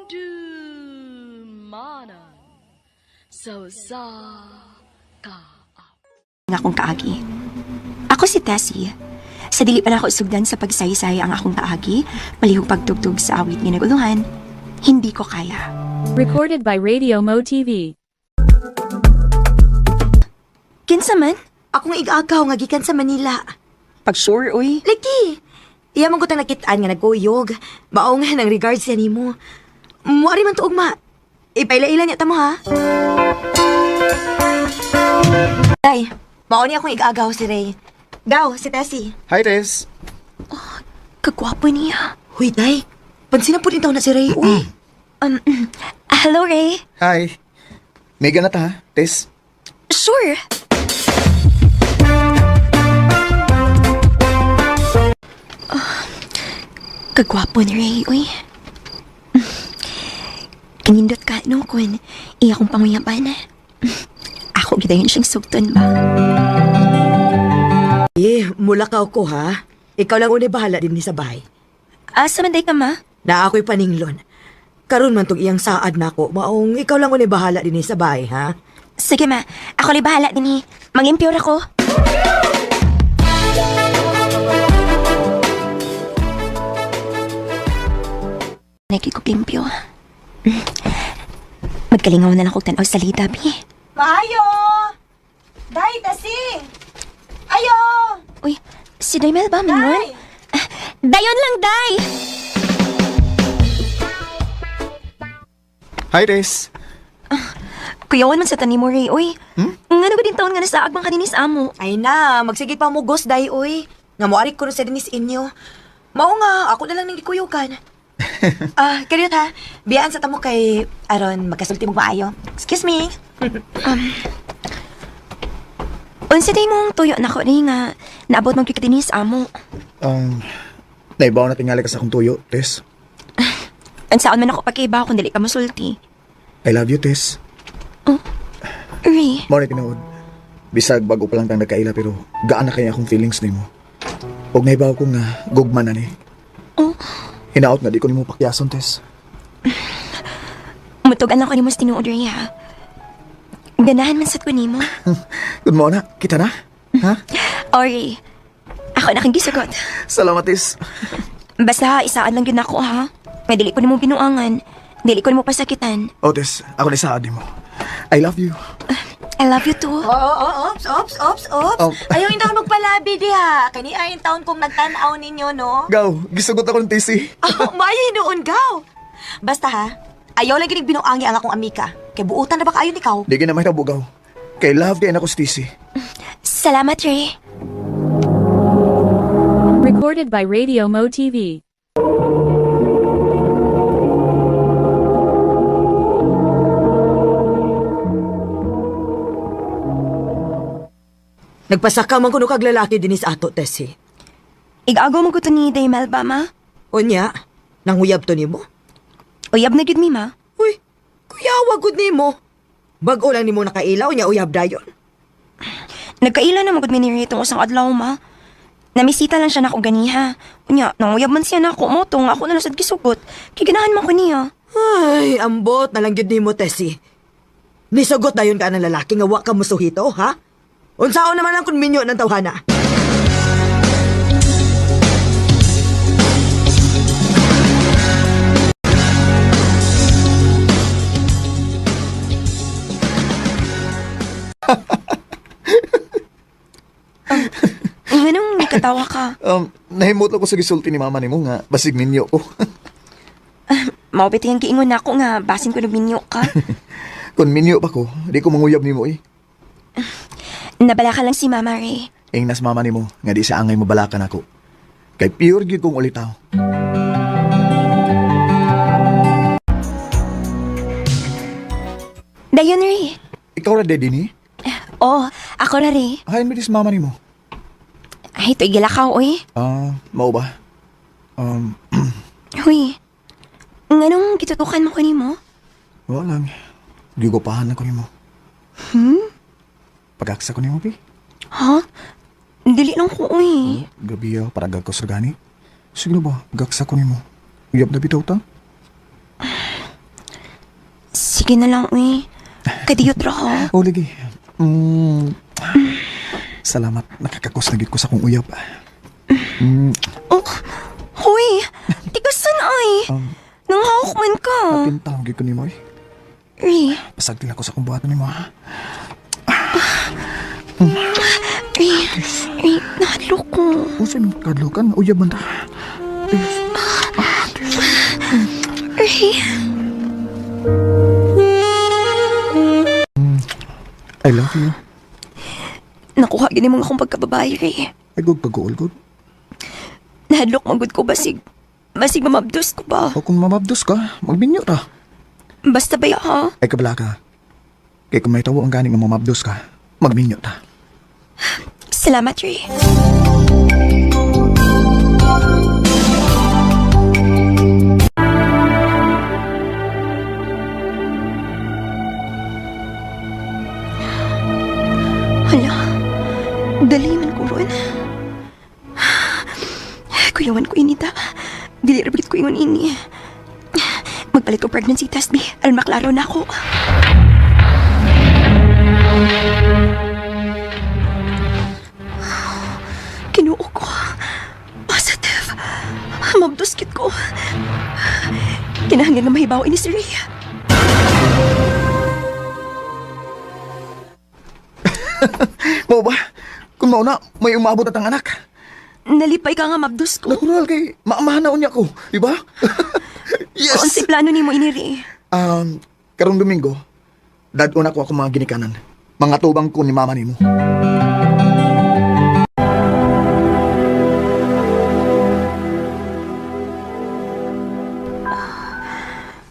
Handumanan sa usa ka Ang akong kaagi. Ako si Tessie. Sa dili pa nako sugdan sa pagsaysay ang akong kaagi, palihog pagtugtog sa awit nga naguluhan, hindi ko kaya. Recorded by Radio Mo TV. Kinsa man? Akong igagaw nga gikan sa Manila. Pag sure, uy. Lagi. Iya man ko tang nakitaan nga nagkuyog. Mao nga nang regards siya nimo. Muari man tuog ma. Ipaila-ila niya tamo ha. Day, mao ni akong igagaw si Ray. Gaw, si Tessie. Hi, Tess. Kagwapo niya. Huy, Day. Pansin na po din taon na si Ray. Uy. Hello, Ray. Hi. May ganat ha, Tess. Sure. Ah, kagwapo ni Ray, uy. Kanindot ka, no, kun iya kong panguyaban. Ako gidayon siyang sugton ba? Eh, mula ka ko ha. Ikaw lang unay bahala din ni sa bahay. Asa man day ka, ma? Na ako'y paninglon. Karon man tong iyang saad nako, maong ikaw lang unay bahala din ni sa bahay ha. Sige, ma. Ako lay bahala din eh. Mangimpure ako. Nagkikulimpyo. Magkalingaw na lang kog tanaw sa lita, bi. Maayo! Day, Tessie! Ayo! Uy, si Daimel ba, Mingon? Ah, Dayon lang, Day! Hi, Tess. Kuyawan man sa tanim mo, Ray, uy. Nga na din taon nga nasa agbang kaninis amo. Ay na, magsige pa mo ghost day uy. Nga moari ko sa dinis inyo. Mao nga, ako na lang ning gikuyugan. Ah, kaniyot ha. Biyaan sa tamo kay aron magkasulti mo maayo. Excuse me. Unsa day mong tuyo na ko, Ray, nga naabot mong kikatinis amo. Naibaw na tingali ka sa akong tuyo, Tess. Unsaon man ako pagkaiba kung dili ka masulti. I love you, Tess. Ray, Mao ni tinuod. Bisag bago pa lang tang nagkaila pero gaan na kaya akong feelings nimo. Og naibaw ko nga gugma na ni. Oh. Hinaot nga di ko nimo pakyason, Tess. Mutugan lang ko nimo sa tinuod, Ray, ha? Ganahan man sad ko nimo. Good mo na, kita na. Ha? O, Ray, ako na kang gisugot. Salamat, Tess. Basta isaan lang yun ako, ha? Nga dili ko nimo binuangan. Dili ko nimo pasakitan. Oh, Tess, ako na isaad nimo. I love you. I love you too. Oo, oh, ops, ops, ops, ops. Oh. Ayaw yung taon magpalabi diha. Kani ay yung taon kong nagtan-aw ninyo, no? Gaw, gisugot ako ng Tessie. Oh, maayo hinuon gaw. Basta ha, ayaw lang ginig binuangi ang akong amika. Kay buutan na ba kaayo nikaw? Di ka na mahitabo, Gaw. Kay love kay na ko si Tessie. Salamat, Ray. Recorded by Radio Mo TV. Nagpasaka man kuno kag lalaki dinis ato, Tessie. Igagaw mo ko to ni Daymel ba, ma? Unya, nanguyab to nimo? Uyab na gyud mi, ma. Uy, kuyawa gud nimo. Bag-o lang nimo nakaila unya uyab dayon. Nagkaila na magud mi ni Ray itong usang adlaw, ma. Namisita lang siya nako ganiha. Unya, nanguyab man siya nako mo tong ako na lang sad gisugot. Kay ganahan man ko niya. Ay, ambot na lang gyud nimo, Tessie. Nisugot dayon ka ng lalaki nga wa ka musuhito, ha? Unsaon naman ang kunminyo ng tawhana? Nganong nakatawa ka? Nahimot ako sa gisulti ni mama nimo nga basig minyo ko. Mao biti ang giingon nako nga basin ko minyo ka. Kung minyo pa ko, di ko manguyab nimo eh. Nabala ka lang si Mama Ray. Ingnas mama nimo nga di sa angay mabalakan ako. Kay pure gyud kong ulitaw. Dayon, Ray. Ikaw ra daddy ni? Oh, ako ra Ray. Hain mi dis mama nimo. Ay, ito'y gilakaw, oy. Ah, mao ba? Huy. Nganong gitutukan mo ko nimo? Wala lang. Gigupahan ako nimo. Hmm? Pagaksa ko nimo, pi. Ha? Dili lang ko, oy. Gabi ah, parang gagkos ra gani. Sige na ba, gaksa ko nimo. Uyab na bitaw ta? Sige na lang, uy. Kadiyot ra ko. Oh, lagi. Salamat. Nakakakos na gid ko sa akong uyab. Oh, huy! Tigasan ay! Nanghawak man ka. Pintaw gid ko nimo eh. Ray, Pasagtil ako sa akong buhaton nimo ha. Ray, Ray, nahadlok ko. Unsa imong kadlokan? Uyab man ta. Ray, I love you. nakuha gini mong akong pagkababae, Ray. Ay gud pag-uol gud. Nahadlok magud ko basig. Basig mamabdos ko ba? O kung mamabdos ka, magbinyo ta. Basta ba ha? Ay kabala ka. Kay kung may tawo ang gani nga mamabdos ka, magminyo ta. Salamat, Ray. Hala, dali man ko ron. Kuyawan ko inita. Dili ra ko ingon ini. Magpalit ko pregnancy test, bi. Aron maklaro na ako. Kinuo ko. Positive. Mabduskit ko. Kinahanglan nga mahibaw ini si Ray. Mao ba? Kung mao na, may umabot at ang anak. Nalipay ka nga mabdus ko. Natural kay maamahan na unya ko, di ba? Yes. Kung si plano nimo ini Ray. Karong Domingo, dad-on ako akong mga ginikanan. Mga tubang ko ni mama nimo.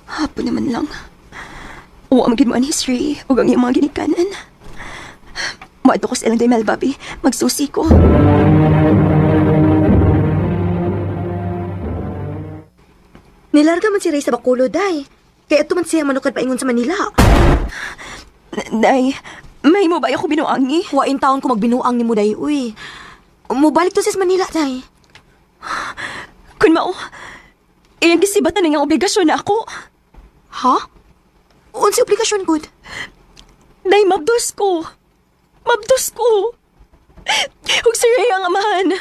Hapon naman lang. Uwa magid mo ang history ug ang iyang mga ginikanan. Moadto ko sa ilang day Melbabi. Magsusi ko. Nilarga man si Ray sa Bacolod, day. Kaya ato man siya manukad paingon sa Manila. Day, may mo ba ako binuangi? Wain taon ko magbinuang ni mo, day, uy. Mubalik to siya sa Manila, day. Kun mao, iyang gisibatan nga obligasyon na ako. Ha? Unsi obligasyon, good. Day, mabdos ko. Mabdos ko. Ug si Ray ang amahan.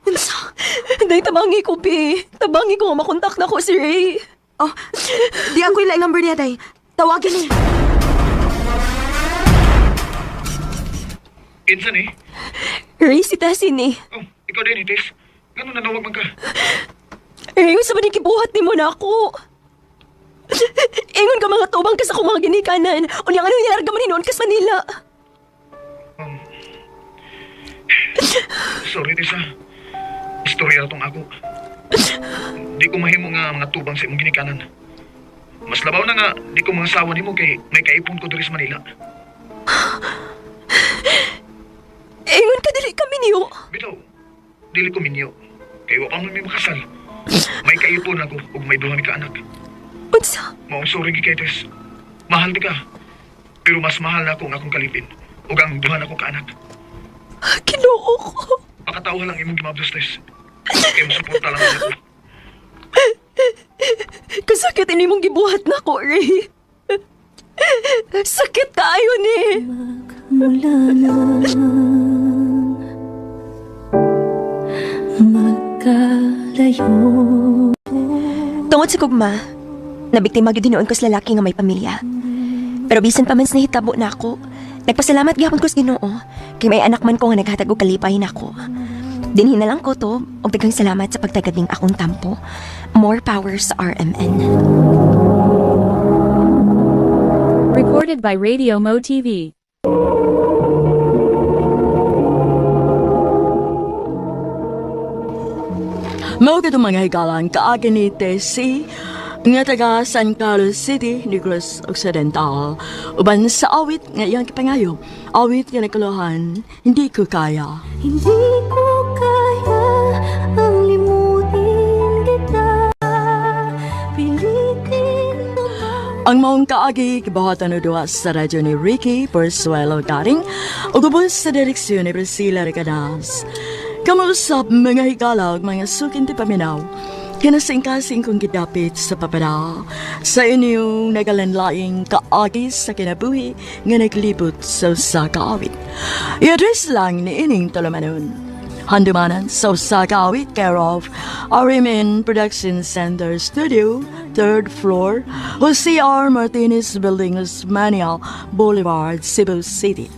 Unsa? Day, tabangi ko, bi. Tabangi ko nga makontak na ko si Ray. Oh, di ako yung number niya, day. Tawagin niya. Kinsan eh? Ray, si Tessie ni. Oh, ikaw din, Itis. Ganun nanawag man ka. Ray, sa ba ni kibuhat ni mo na ako? Ingon ka mga tubang kas ako mga ginikanan. Unya ano nilarga man hinuon kas Manila. Sorry, Tis ah. Istorya tong ako. Di ko mahimo nga mga tubang sa imong ginikanan. Mas labaw na nga, di ko mga sawa nimo kay may kaipon ko diri sa Manila. Ingon ka dili kami niyo. Bitaw, dili ko minyo. Kay wa pa man may makasal. May kaipon ako ug may duha mi ka anak. Unsa? Maong sorry gi kay Tess. Mahal di ka. Pero mas mahal na ako ang akong kalipin ug ang duha nako ka anak. Kinoo ko. Pakatao lang imong gimabdos, Tess. Kay mosuporta lang ako. Kasakit ini mong gibuhat na ko, Ray. Sakit kaayo ni. Mula na magkalayo. Tungod sa gugma, nabiktima gyud hinuon ko sa lalaki nga may pamilya. Pero bisan pa man sa nahitabo na ako, nagpasalamat gyapon ko sa Ginoo kay may anak man ko nga naghatag og kalipay nako. Dinhi na lang ko to og daghang salamat sa pagtagad ning akong tampo. More power sa RMN. Recorded by Radio Mo TV. Mao kadtong mga higalan kaagi ni Tessie nga taga San Carlos City, Negros Occidental. Uban sa awit nga iyang kipangayo, awit nga nagkuluhan, hindi ko kaya. Hindi ko kaya ang limutin kita. Pilitin Ang maong kaagi gibuhatan og duha sa radyo ni Ricky Porsuelo Garing ug ubos sa direksyon ni Priscilla Recadas. Kamuusap mga higala ug mga sukin ti paminaw. Kinasingkasing kong gidapit sa papada sa inyong nagalanlaing kaagi sa kinabuhi nga naglibot sa usa ka awit. I-address lang ni ining tulumanon. Handumanan sa usa ka awit care of RMN Production Center Studio, 3rd floor, Jose R. Martinez Building, Osmania Boulevard, Cebu City.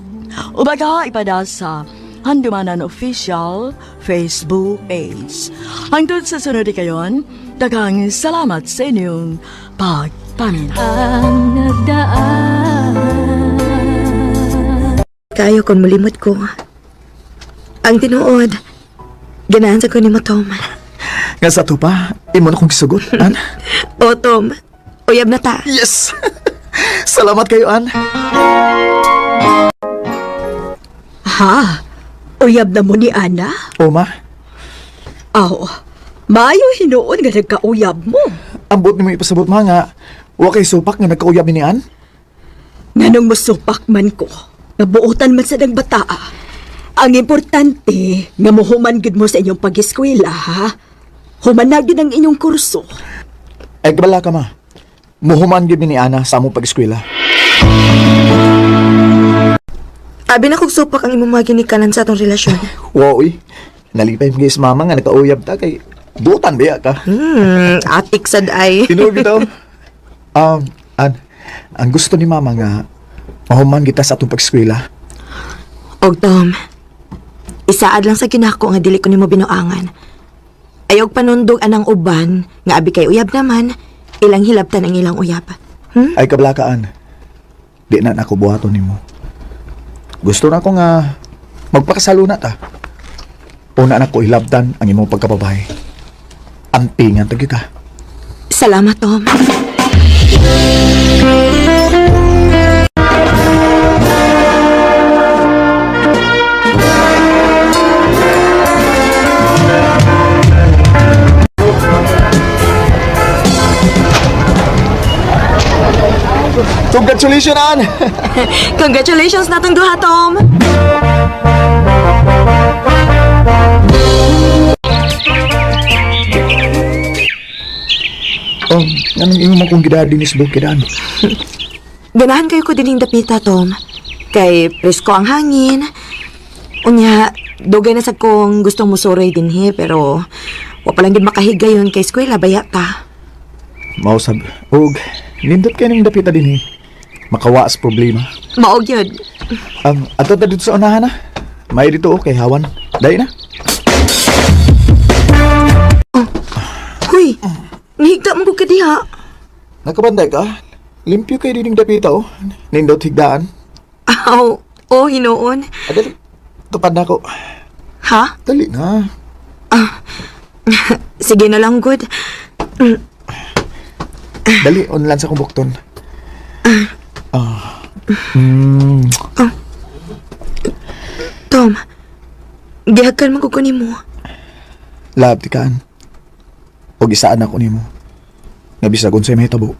Ubaga ipada sa Handumanan Official Facebook page. Hangtod sa sunod kayon, daghang salamat sa inyong pagpaminaw. Ang nagdaan. Kayo kung mulimot ko. Ang tinuod, ganahan sa ko ni mo, Tom. Nga sa to pa, imo na kong gisugot, An. O, Tom, uyab na ta. Yes! Salamat kayo, An. Ha? Uyab na mo ni Ana? O, ma, Aw, maayo hinuon nga nagkauyab mo. ambot nimo ipasabot, ma, nga wa kay supak nga nagkauyab ni An. Nganong musupak man ko, nga buotan man sa dang bataa. Ang importante, nga muhuman gid mo sa inyong pag-eskwela, ha? Human na gid ang inyong kurso. Ay, kabala ka, ma. Muhuman gyud mi ni Ana sa among pag-eskwela. Abi na kog supak ang imong mga ginikanan sa atong relasyon. Wow, uy. Nalipay mo guys, mama, nga nagkauyab ta kay butan biya ka. Atik sad ay. Tinuod bitaw. An, ang gusto ni mama nga mahuman kita sa atong pag-eskwela. Og Tom, isaad lang sa ginako nga dili ko nimo binuangan. Ayog panundog anang uban nga abi kay uyab naman, ilang hilabtan ang ilang uyab. Ay kablakaan. Di na nako buhaton nimo. Gusto na ko nga magpakasalo na ta. Una na ko hilabtan ang imong pagkababae. Ampingan tagi ka. Salamat, Tom. Congratulations, Ann! Congratulations natong duha, Tom. Oh, anong imo man kong gidadi ni Sbook An? Ganahan kayo ko dining dapita, Tom. Kay presko ang hangin. Unya, dugay na sa kong gustong musuroy dinhi, pero wa pa lang gid makahigayon kay eskwela baya ta. Mausab. Og, nindot kay ning dapita din eh. Makawa sa problema. Maog yun. Ato ta dito sa unahan na. May dito okay, hawan. Dai na. Huy, nihigda mo ko kadiha. Nakabanday ka? Limpyo kay dining dapita oh. Nindot higdaan. Aw, oh, hinuon. Adali. Tupad na ako. Ha? Dali na. Sige na lang, good. Dali, online sa kong bukton. Ah. Mm. Tom, gihagkan man ko ko nimo. Lab ti kaan. Og isaan ako nimo. Nga bisag unsay mahitabo.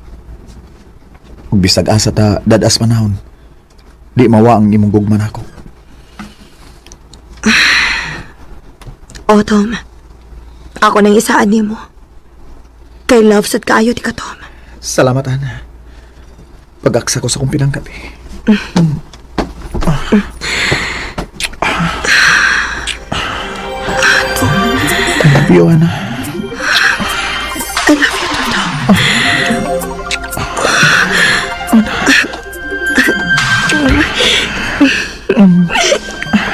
Ug bisag asa ta dadas panahon. Di mawa ang imong gugma nako. Oh, Tom. Ako nang isaan nimo. Kay love sad kaayo ti ka, Tom. Salamat, Ana. Pag-aksa ko sa kong pinangkat eh. I love you, Ana. I love you, too, Tom.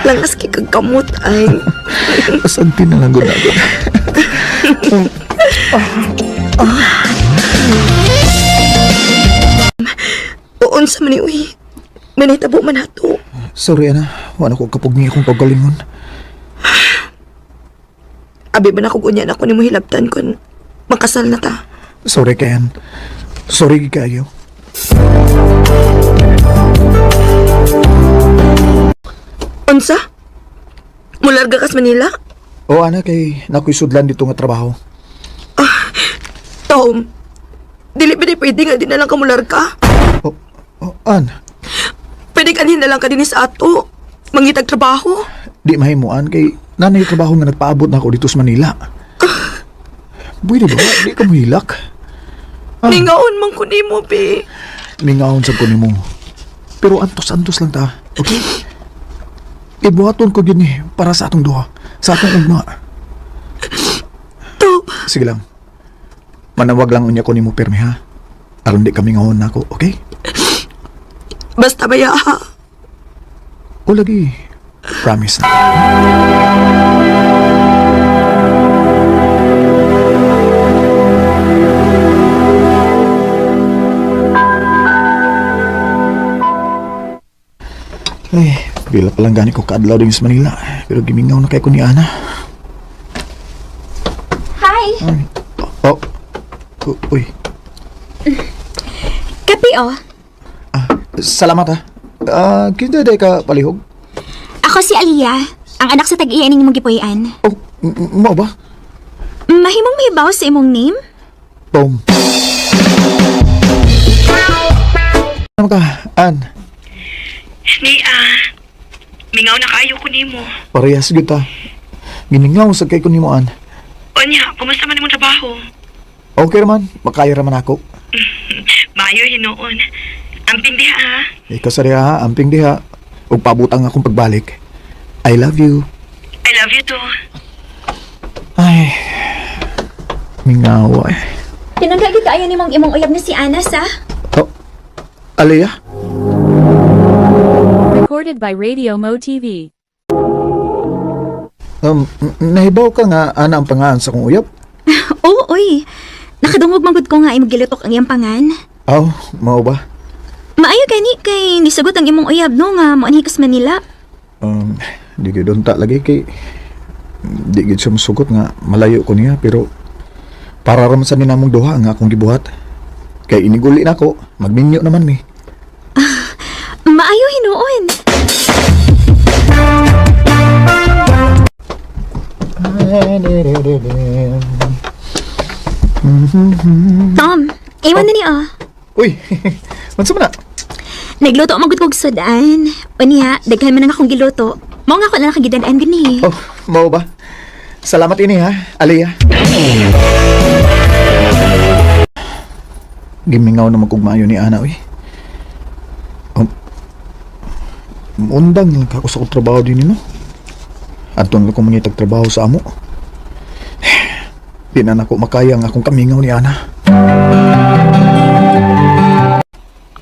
Langas kay kag kamot ay. Asanti na lang gud ako. Uunsa man ni uy. Manitabo man ato. Sorry, Ana. Wala ko kapog niya akong pagalingon. Abi ba na kung unya na ako nimo hilabtan kun makasal na ta. Sorry, Ken. Sorry kayo. Unsa? Mularga kas Manila? O, Ana, kay nakoy sudlan dito nga trabaho. Tom, dili ba di pwede nga di na lang ka mularga? O, o, An, Pwede kanhin na lang ka din sa ato. Mangitag trabaho. di mahimuan kay nanay trabaho nga nagpaabot na ako dito sa Manila. Pwede ba? Di ka muhilak. Ah. Ningaon man ko nimo, be. Mingaon sa ko nimo. Pero antos-antos lang ta. Okay? Ibuhaton ko gyud ni para sa atong duha, sa atong ugma. To, Sige lang. Manawag lang unya ko nimo pirmi ha. Aron di kami ngahon nako, okay? Basta ba ya, ha? O lagi, promise na. Ay, pila pa lang gani ko kaadlaw din sa Manila. Pero gimingaw na kay ko ni Ana. Hi! Ay, oh, oh, uy. Kape oh. Ah, salamat ha. Ah, kinsa day ka palihog? Ako si Aliyah, ang anak sa tag-iya ning imong gipuy-an. Oh, mao ba? Mahimong mahibaw sa imong name? Tom. Ano ka, An? Ni, ah, mingaw na kayo ko nimo. Parehas gyud ta. Giningaw sa kay ko nimo, An. Onya, kumusta man imong trabaho? Okay raman, makaya raman ako. Maayo hinuon. Amping diha, ha? Ikaw sa diha, ha? Amping diha. Ug paabot ang akong pagbalik. I love you. I love you too. Ay, mingaw eh. Tinangga gyud kaayo nimong imong uyab na si Ana sa. Oh, Aliyah? Recorded by Radio Mo TV. Nahibaw ka nga, ana ang pangaan sa kong uyab? Oo, oy. Nakadungog man gud ko nga imong gilutok ang iyang pangan. Aw, mao ba? Maayo gani kay nisagot ang imong uyab no nga moanhi kas Manila. Di gyud unta lagi kay di gyud siya musugot nga malayo ko niya pero para ra man sa ninamong duha nga akong gibuhat. Kay iniguli nako, magminyo naman mi. Maayo hinuon. Tom, iwan na ni oh. Uy, unsa man na? Nagluto man gud kog sudan. Unya, daghan man ang akong giluto. Mao nga ako na lang kagidan-an gani. Oh, mao ba? Salamat ini ha, Aliyah. Gimingaw na magkugmayo ni Ana, uy. Undang lang ka ako sa akong trabaho din, no? Adto lang ko mangitag trabaho sa amo. Di na nako makaya ang akong kamingaw ni Ana.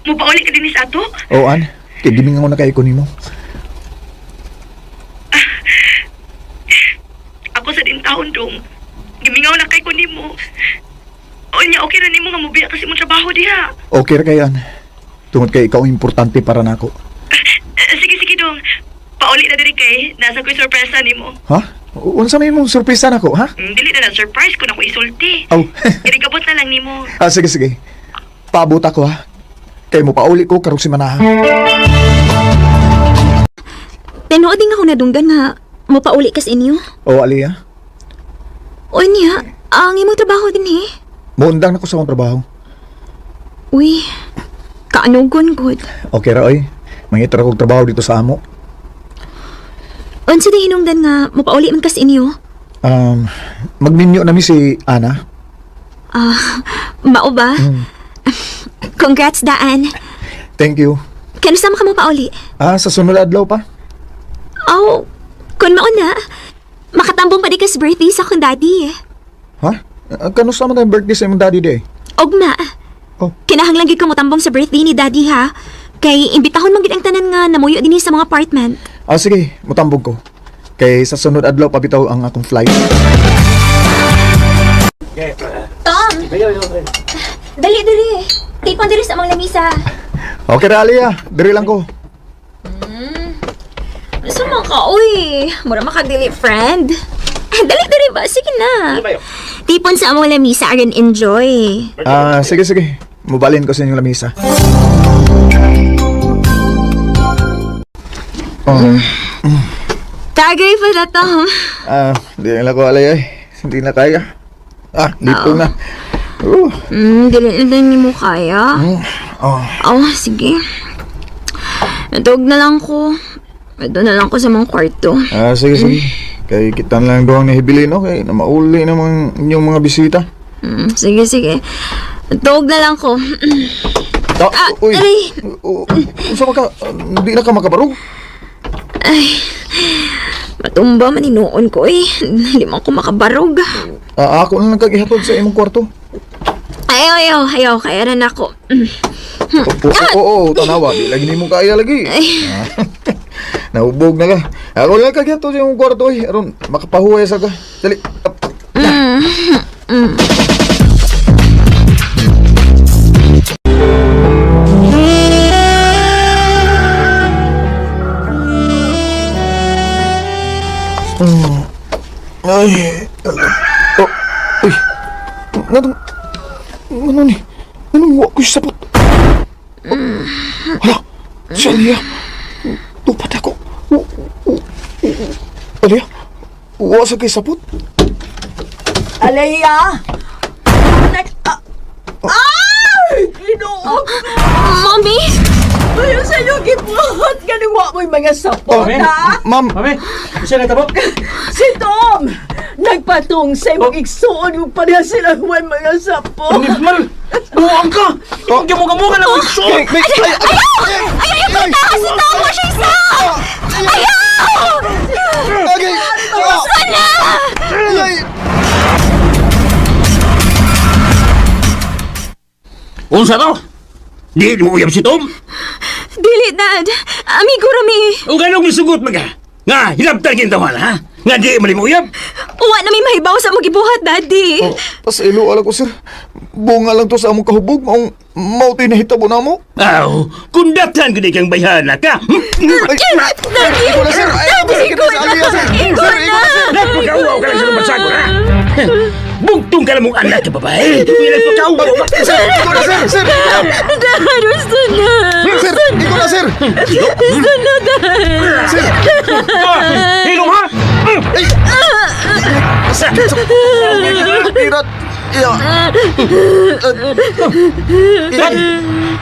Mupauli ka din sa ato? O, An, kay gimingaw na kay ko nimo. Ako sa din taon dong. Gimingaw na kay ko nimo. Onya, okay na nimo nga mubiya kasi mong trabaho diha. Okay ra kay An. Tungod kay ikaw ang importante para nako. Eh, sige, sige dong. Pauli na diri kay nasa ko'y sorpresa nimo. Ha? Unsa may imong sorpresa nako, ha? Dili na na surprise ko na ko isulti. Aw. Irigabot na lang nimo. Ah, sige, sige. Paabot ako, ha? Kay mo pauli ko karong simana, ha? Tinuod din ako nadunggan nga mopauli kas inyo. O, Aliyah. Unya, ang imong trabaho din eh. Muundang na ko sa akong trabaho. Uy, kaanugon gud. Okay ra, oy. Mangita ra kog trabaho dito sa amo. Unsa di hinungdan nga mopauli man kas inyo? Magminyo na mi si Ana. Ah, mao ba? Congrats daan. Thank you. Kanusa man ka mo pauli? Ah, sa sunod adlaw pa. Aw, kun mao na. Makatambong pa di kas birthday sa akong daddy. eh. Ha? Kanusa man tayong birthday sa imong daddy day? Ugma. Oh. Kinahanglan gyud ka motambong sa birthday ni daddy ha. Kay imbitahon man gyud ang tanan nga namuyo dinhi sa mga apartment. Ah, sige. Mutambog ko. Kay sa sunod adlaw pa bitaw ang akong flight. Tom! Dali dali. Tipon diri sa among lamisa. Okay ra, Aliyah. Diri lang ko. Suma ka, uy. Mura makadili, friend. Dali dali ba? Sige na. Tipon sa among lamisa aron enjoy. Ah, sige, sige. Mubalin ko sa inyong lamisa. Oh, Tagay pa na, Tom. ah, di na ko alay ay. Hindi na kaya. Ah, dito na. Dili na din mo kaya. Oh, Oh, sige. Natawag na lang ko. Ito na lang ko sa mga kwarto. ah, sige, sige. Kay kita na lang doang nahibili, no? Kay na mauli namang inyong mga bisita. Sige, sige. Tuog na lang ko. Ah, uy. Aray. Unsa man ka? Di na ka makabarog? Matumba man hinuon ko eh. Hindi man ko makabarog. Ah, ako na lang kag ihatod sa imong kwarto. Ayaw, ayaw, ayaw. Kaya na ako. Oo, oo, tanawa. Di lagi nimo kaya lagi. Ah, nahubog na ka. Ako lang kag ihatod sa imong kwarto eh. Aron makapahuway sa ka. Dali. Up. Ay. Oh, uy. Nganong, ano ni? Anong wa ko sapot? Hala, si Alia. Tupat ako. Alia, wa sa kay sapot? Alea! Anak, ay! Ginoo! Mommy! Ayaw sa inyo gibuhat! Ganun wa mo'y mga sapot, ha? Ma'am, Mami, siya na tabo. Si Tom! Nagpatong sa imong igsuon ug pareha sila huwag mga sapot. Mal, buang ka. Ikaw mo ka lang igsuon. Ay, ay, ay, ay, Ayaw yung bata! Si Tom! Wa siya isa! Ayaw! Okay. Sana! Ay, Unsa to? Di mo uyab si Tom. Dili, Dad. Amigo rami. O ganong misugot man ka? Nga, hilabtan kintawan, ha? Nga di mo mo uyab? Uwa na may mahibaw sa mong gibuhat, Daddy. Oh, pasaylo ala ko, sir. Bunga lang to sa among kahubog. Maong mauto'y nahitabo na mo. Aw, kundatan ko di kang bayhana ka. Ay, Daddy! ikaw na, sir. Ay, Daddy, ikaw na, ikaw sir. Sir, na! sir, ikaw na, sir. Nagpakauaw ka lang sa lumasago, ha? Bugtong ka lang mong anak ka, babae. Nagpakauaw ka. Sir, ikaw na, sir. Sir, ikaw. Dad, gusto na! Sir, ikaw na, sir. Gusto na, Dad! Sir. Hilong, ha? Ay. Sakit sa... Irat. Iya.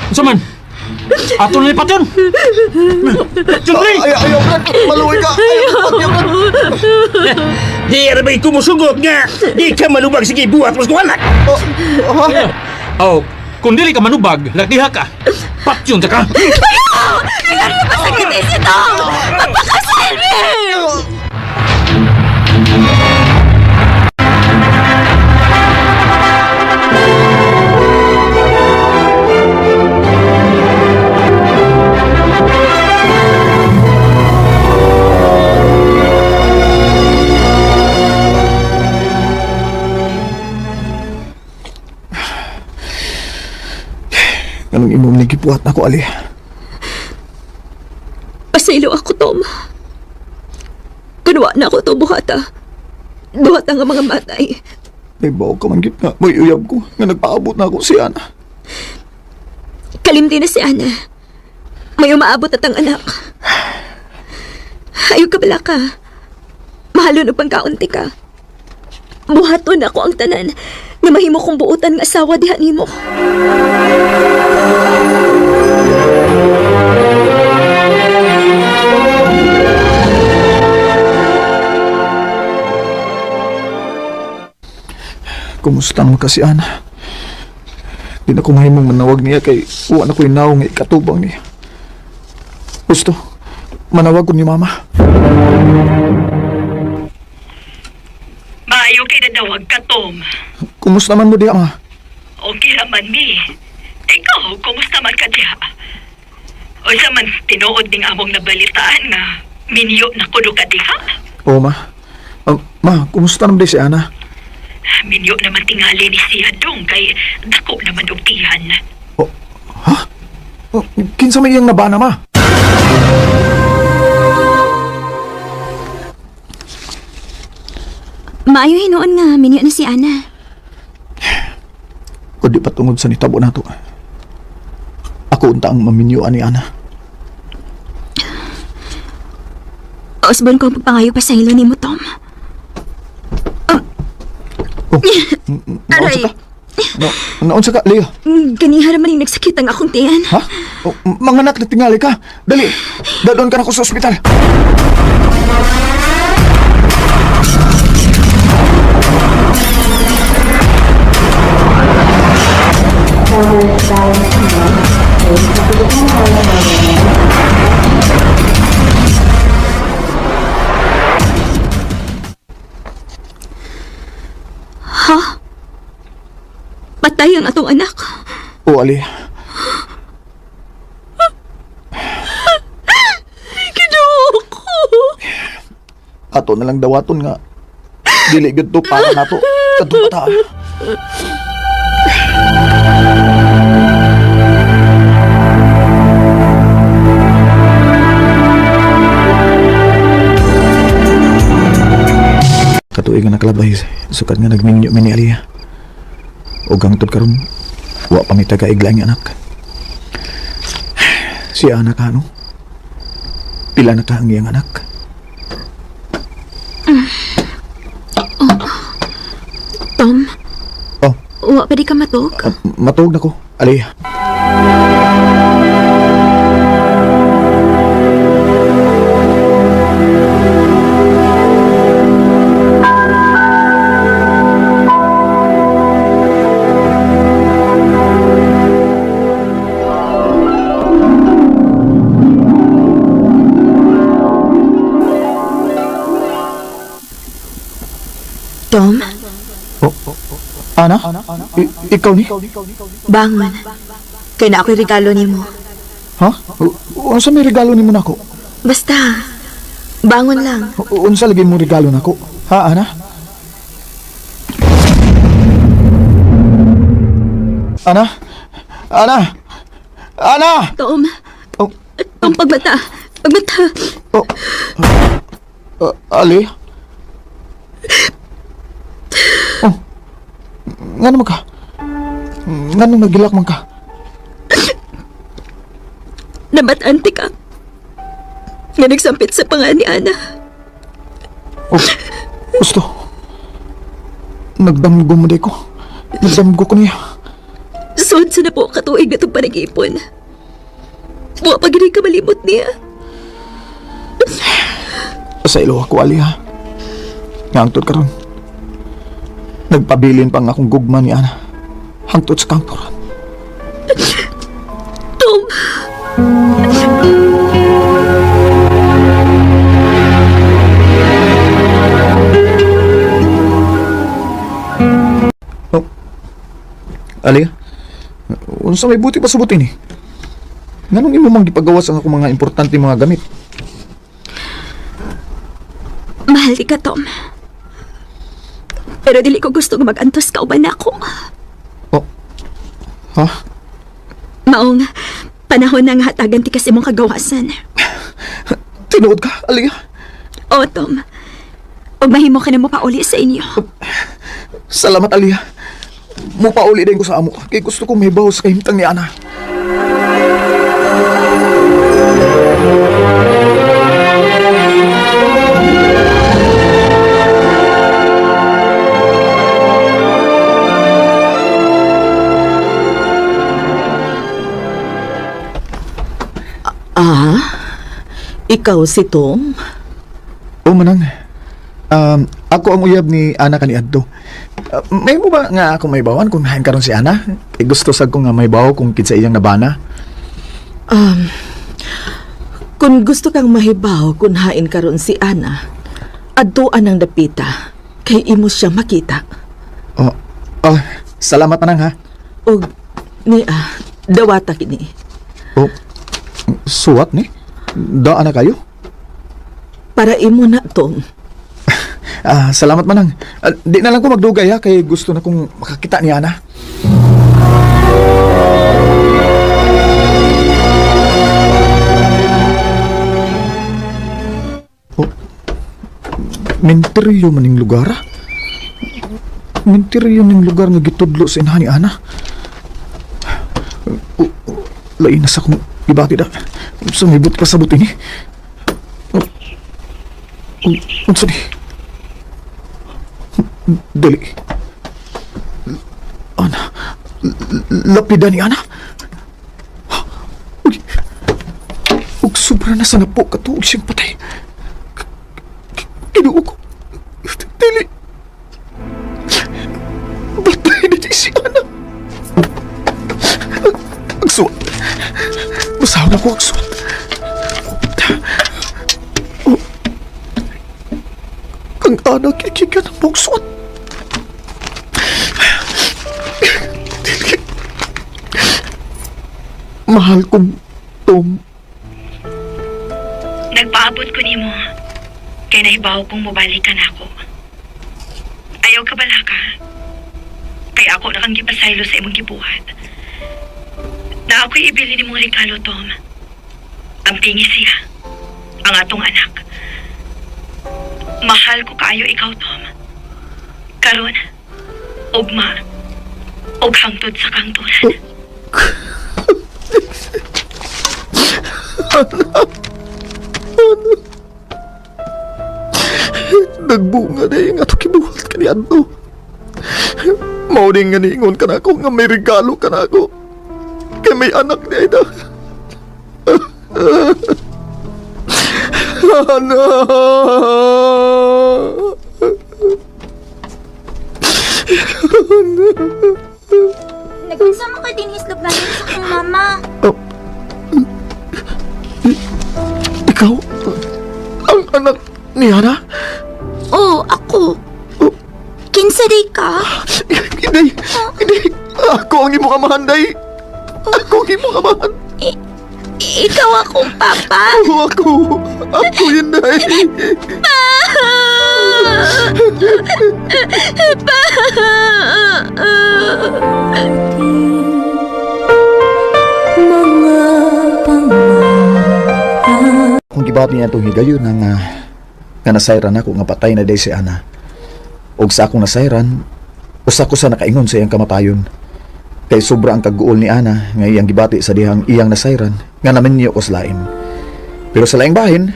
Unsa man? Ato na lipat yun. Jundri! Ay, ayaw, Brad. Maluwi ka. Ayaw, ayaw, Brad. Di ra ba'y kumusugot nga? Di ka malubag sige buhat mas kong anak. Oh, ha? Oh, kung dili ka manubag, lagdiha ka. Patyon ta ka. Ayaw! Ayaw niyo pasakitin si Tom! Magpakasal mi! Anong imong nagipuhat na ko, Ali? Pasaylo ako, Tom. Kunwa na ako to buhata. Buhata nga mga matay. May bawo ka man gid nga. May uyab ko nga nagpaabot na ako si Ana. Kalimti na si Ana. May umaabot at ang anak. Ayaw ka bala ka. Mahalon upang kaunti ka. Buhaton ako ang tanan nga mahimo kong buutan nga asawa diha nimo. Kumusta naman ka si Ana? Di na ko mahimong manawag niya kay uwa na ko'y naong nga ikatubang niya. Gusto, manawag ko ni Mama. Maayo kay nadawag ka, Tom. Kumusta man mo diha, Ma? Okay raman mi. Ikaw, kumusta man ka diha? Unsa man tinuod ning among nabalitaan nga minyo na kuno ka diha? Oo, Ma. Ma, kumusta naman di si Ana? Minyo naman tingali ni siya dong kay dako naman og tiyan. Oh, ha? Oh, kinsa may iyang nabana, Ma? Maayo hinuon nga minyo na si Ana. Kundi patungod sa nitabo nato. Ako unta ang maminyuan ni Ana. Osbon ko ang pagpangayo pa sa ilo nimo, Tom. Oh, naunsa Aray. ka? No, naunsa ka, Leo? Ganiha raman yung nagsakit ang akong tiyan. Ha? Oh, manganak na tingali ka. Dali, dadon ka na ko sa ospital. Patay ang atong anak. O, Ali. Ginoo ko. Ato na lang dawaton nga. Dili gyud to para nato. Kadtong bata. Katuig nga nakalabay, sukad nga nagminyo mi ni Aliyah. Ug hangtod karon, wa pa mi taga-igla ang anak. Siya anak ano? Pila na ka ang iyang anak? Tom, Oh, wa pa di ka matug? matuog na ko, Aliyah. Tom, Oh, Ana? Ikaw ni? bangon. Kay na ako'y regalo nimo. Ha? Unsa may regalo nimo nako? Basta, bangon lang. Unsa lagi mo regalo nako? Ha, Ana? Ana? Ana? Ana! Tom, Oh, Tom, pagmata. Pagmata. oh. Ali? Oh. Nga naman ka? Nga nung nagilak man ka? Nabat-ante ka. Nga nagsampit sa pangan ni Ana. Oh, gusto. Nagdamgo mo di ko. Nagdamgo ko niya. Sud sa na po katuig na itong panag-ipon. Wa pa gini ka malimot niya. Sa ilo ako, Ali, ha? Nga hangtod karon. Nagpabilin pa nga akong gugma ni Ana. Hangtod sa kangturan. Tom! Oh. Ali, unsa may buti pa subutin ni? Nganong imo mang gipagawas ang akong mga importante mga gamit? Mahal di ka, Tom. Pero dili ko gusto nga mag-antos ka uban ako. Oh. Ha? Maong panahon na nga hatagan ti kasi mong kagawasan. Tinuod ka, Aliyah. O, Tom. Ug mahimo ka na mo pauli sa inyo. Salamat, Aliyah. Mupauli din ko sa amo. Kay gusto kong mahibaw sa kahimtang ni Ana. Ah, ikaw si Tom? O, manang. Ako ang uyab ni Ana kaniadto. May mo ba nga ako may bawan kung hain karon si Ana? Kay gusto sad ko nga may bawo kung kinsa iyang nabana. Kung gusto kang mahibaw kung hain karon si Ana, adtuan ang dapita kay imo siya makita. Oh, salamat manang ha. Og niya, dawata kini. Oh, suwat ni? Daan na kayo? Para imo na, Tom. Salamat manang. Di na lang ko magdugay ha, kay gusto na kong makakita ni Ana. Oh, menteryo maning lugar ah. Menteryo ning lugar nga gitudlo sa inahan ni Ana. Oh, oh, lain na sa akong gibati da. Sumibot pa sa buti ni. Oh, oh, unsa ni? Dali. Ana, lapida ni Ana. Uy, ug sobra na sa napo katuog siyang patay. Kinuo ko. Dili. Patay na di si Ana. Suwat. Basahon ako ang suwat. Oh. Ang anak ikikan ang buong suwat. Mahal kong Tom. Nagpaabot ko nimo. Kay nahibaw kong mobalik ka nako. Ayaw ka balaka. Kay ako na kang gipasaylo sa imong gibuhat. Na ako'y ibili nimong regalo, Tom. Ang pingi siya. Ang atong anak. Mahal ko kaayo ikaw, Tom. Karon, ugma, ug hangtod sa kangturan. Nagbunga na yung ato kibuhat kaniadto. Mao ni nga niingon ka na ako nga may regalo ka na ako. Kay may anak ni Aida. Anak! Nag-unsa man ka din islog namin sa akong mama. Oh. Ikaw? Ang anak ni Hana? Oo, ako. Kinsa day ka? Hindi! Hindi! Ako ang imong amahan, day! Ako ang imong amahan! Ikaw akong papa. Oo, ako! Ako yun, day! Pa! Pa! Kung gibahat niya itong higayon nga, nga nasayran ako nga patay na day si Ana. Og sa akong nasayran, usa ko sa nakaingon sa iyang kamatayon. Kay sobra ang kaguol ni Ana nga iyang gibati sa dihang iyang nasayran nga naminyo ko sa lain. Pero sa laing bahin,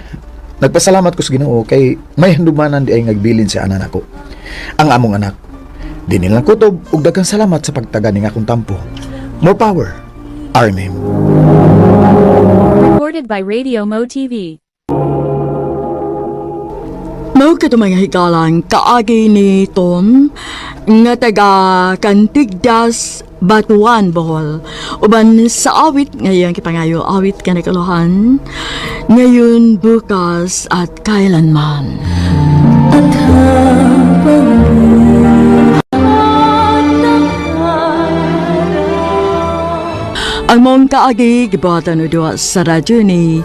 nagpasalamat ko sa Ginoo kay may handumanan di ay ngagbilin si Ana nako. Ang among anak. Di nilang kutob ug daghang salamat sa pagtaga ning akong tampo. More power. RMM. Recorded by Radio Mo TV. Mao kato mga higalang kaagi ni Tom nga taga Kantigdas, Batuan, Bohol. Uban sa awit ngayong kipangayo awit ka nagkaluhan ngayon, bukas at kailanman. Ang mong kaagi gibuhatan o duwa sa radyo ni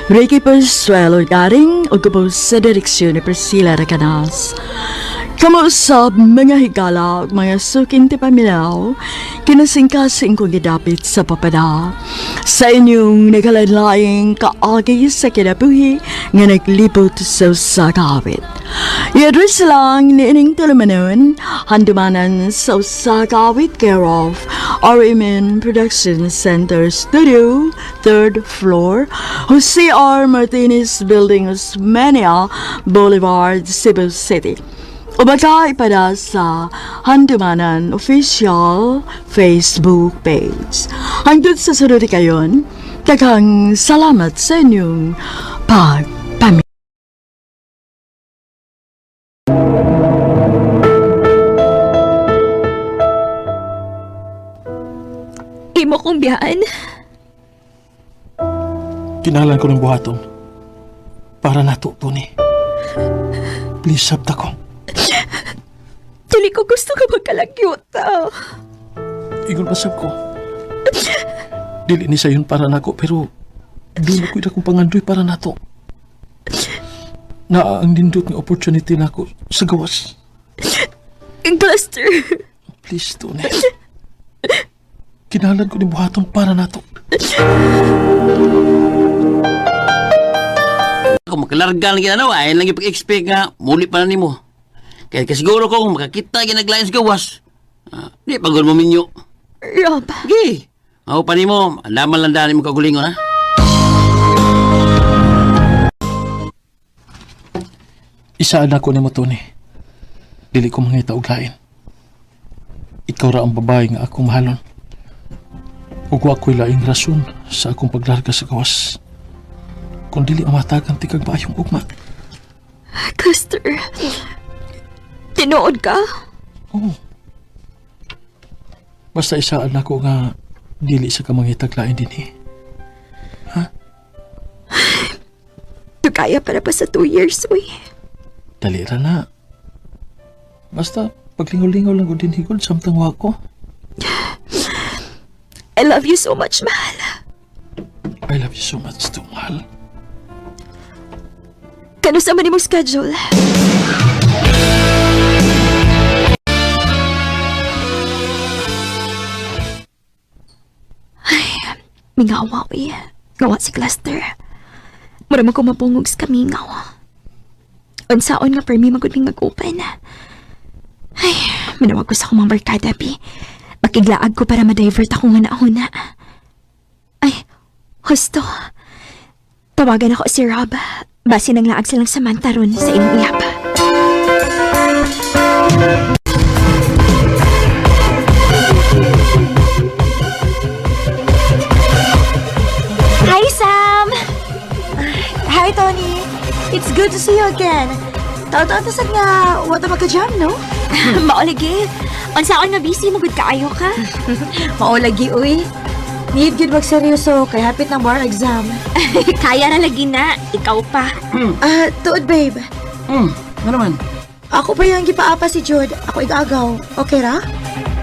Ricky Persuelo Garing o gubaw sa direksyon ni Priscilla Recanas. Kamausap mga higala ug mga suking ti pamilaw, kinasingkasing kong gidapit sa papada. Sa inyong naghalanlaing kaagi sa kinabuhi nga naglibot sa usa ka awit. I-address lang ni ining tulumanon, handumanan sa usa ka awit care of RMN Production Center Studio, 3rd floor, Jose R. Martinez Building, Osmeña Boulevard, Cebu City. O baka ipada sa Handumanan Official Facebook page. Hangtod sa sunod kayon, daghang salamat sa inyong pagpamilya. Imo kong biyaan. Kinalan ko ng buhaton. Para nato, Tony. Please, sabta ko. Dili ko gusto ka magkalagyuta. Ingon pa sab ko. Dili ni sayon para nako pero doon ako'y akong pangandoy para nato. Naa ang nindot nga opportunity nako sa gawas. Buster. Please, Tony. Kinalan ko ni buhaton para nato. Kung makalarga lang ginanawa, ay lang ipag-expect nga, muli pa na nimo. Kaya kasiguro ko kung makakita ginaglain sa gawas, di pagod mo minyo. Rob, Gi, ako pa nimo, laman lang daan mo kagulingon ha. Isaan ako nimo, Tony. Dili ko mangita og lain. Ikaw ra ang babae nga akong mahalon. Ug wa ko'y laing rason sa akong paglarga sa gawas. Kung dili ang matagan tikag maayong ugma. Custer. Tinuod ka? Oo. Basta isaan ako nga Dili sa ka mangitaglain din eh. Ha? Tugaya para pa sa 2 years, uy. Dali ra na. Basta, paglingaw-lingaw lang ko din higol, samtang wa ko. I love you so much, mahal. I love you so much too, mahal. Kano sa man imong schedule? Ay, mingawa, uy. Ngawa si Cluster. Mura man ko mapungog sa kamingaw. Unsaon nga permi magud ming mag-open. Ay, manawag ko sa akong mga barkada, bi. Makiglaag ko para ma-divert ako nga nauna. Ay, husto. Tawagan ako si Rob. Base nang laag silang Samantha ron sa inyong uyab. Hi, Sam! Hi, Tony. It's good to see you again. Taon-taon na sad nga, wala magka-jam, no? Maolagi. Unsaon nga busy, magud kaayo ka? Maolagi, uy. Need gyud magseryoso kay hapit ng bar exam. Kaya na lagi na. Ikaw pa. Tuod, babe. Ano naman? Ako pa yung gipaapa si Jude. Ako igagaw. Okay ra?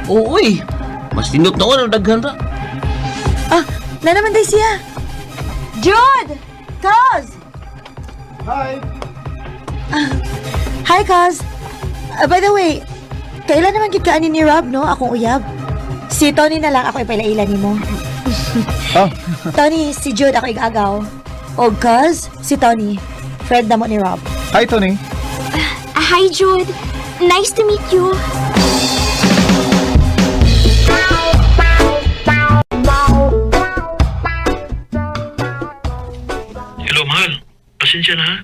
Oo, uy. Mas tinot na ko na daghan ra. Na naman day siya. Jude! Kaz! Hi! Hi, Kaz. By the way, kailan naman gid kaani ni Rob, no? Akong uyab. Si Tony na lang ako ipaila-ila nimo. Tony, si Jude ako igagaw. O Kaz, si Tony. Friend na mo ni Rob. Hi, Tony. Hi, Jude. Nice to meet you. Hello, mahal. Pasensya na ha.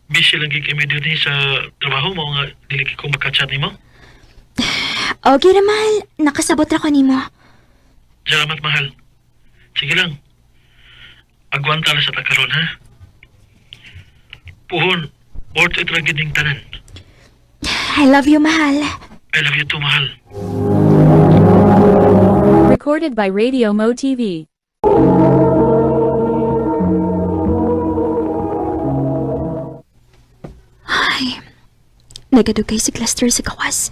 Busy lang gid kami din sa trabaho mo nga dili ko makachat nimo. Okay na, mahal. Nakasabot ra ko nimo. Salamat, mahal. Sige lang. Agwanta na sa takaron, ha? Puhon, worth it ra gid ning tanan. I love you, mahal. I love you too, mahal. Recorded by Radio Mo TV. Ay, nagadugay si Cluster sa kawas.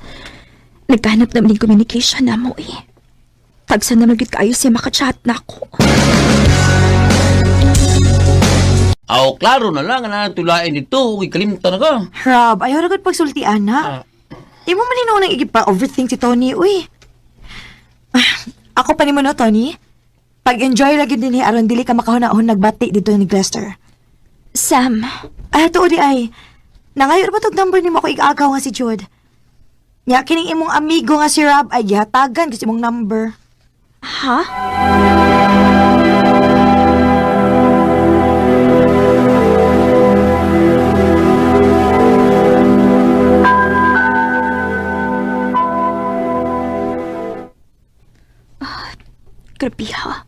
Nagkahanap naman yung communication na mo eh. Tagsan naman gid kaayo siya makachat na ako. Aw, klaro na lang na tulain dito. Uy, kalimta na ka. Rob, ayaw na gud pagsultian na. Imo man nino nang igipa-overthink si Tony, uy. Ako pa nimo no, Tony. Pag-enjoy lagi din ni aron dili ka makahuna-hun nagbati dito ni Glester. Sam. Tuod di ay. Nangayo ba tog number nimo ako igagaw nga si Jude? Nya kining imong amigo nga si Rob ay gihatagan kasi imong number. Ha? Grabe ha.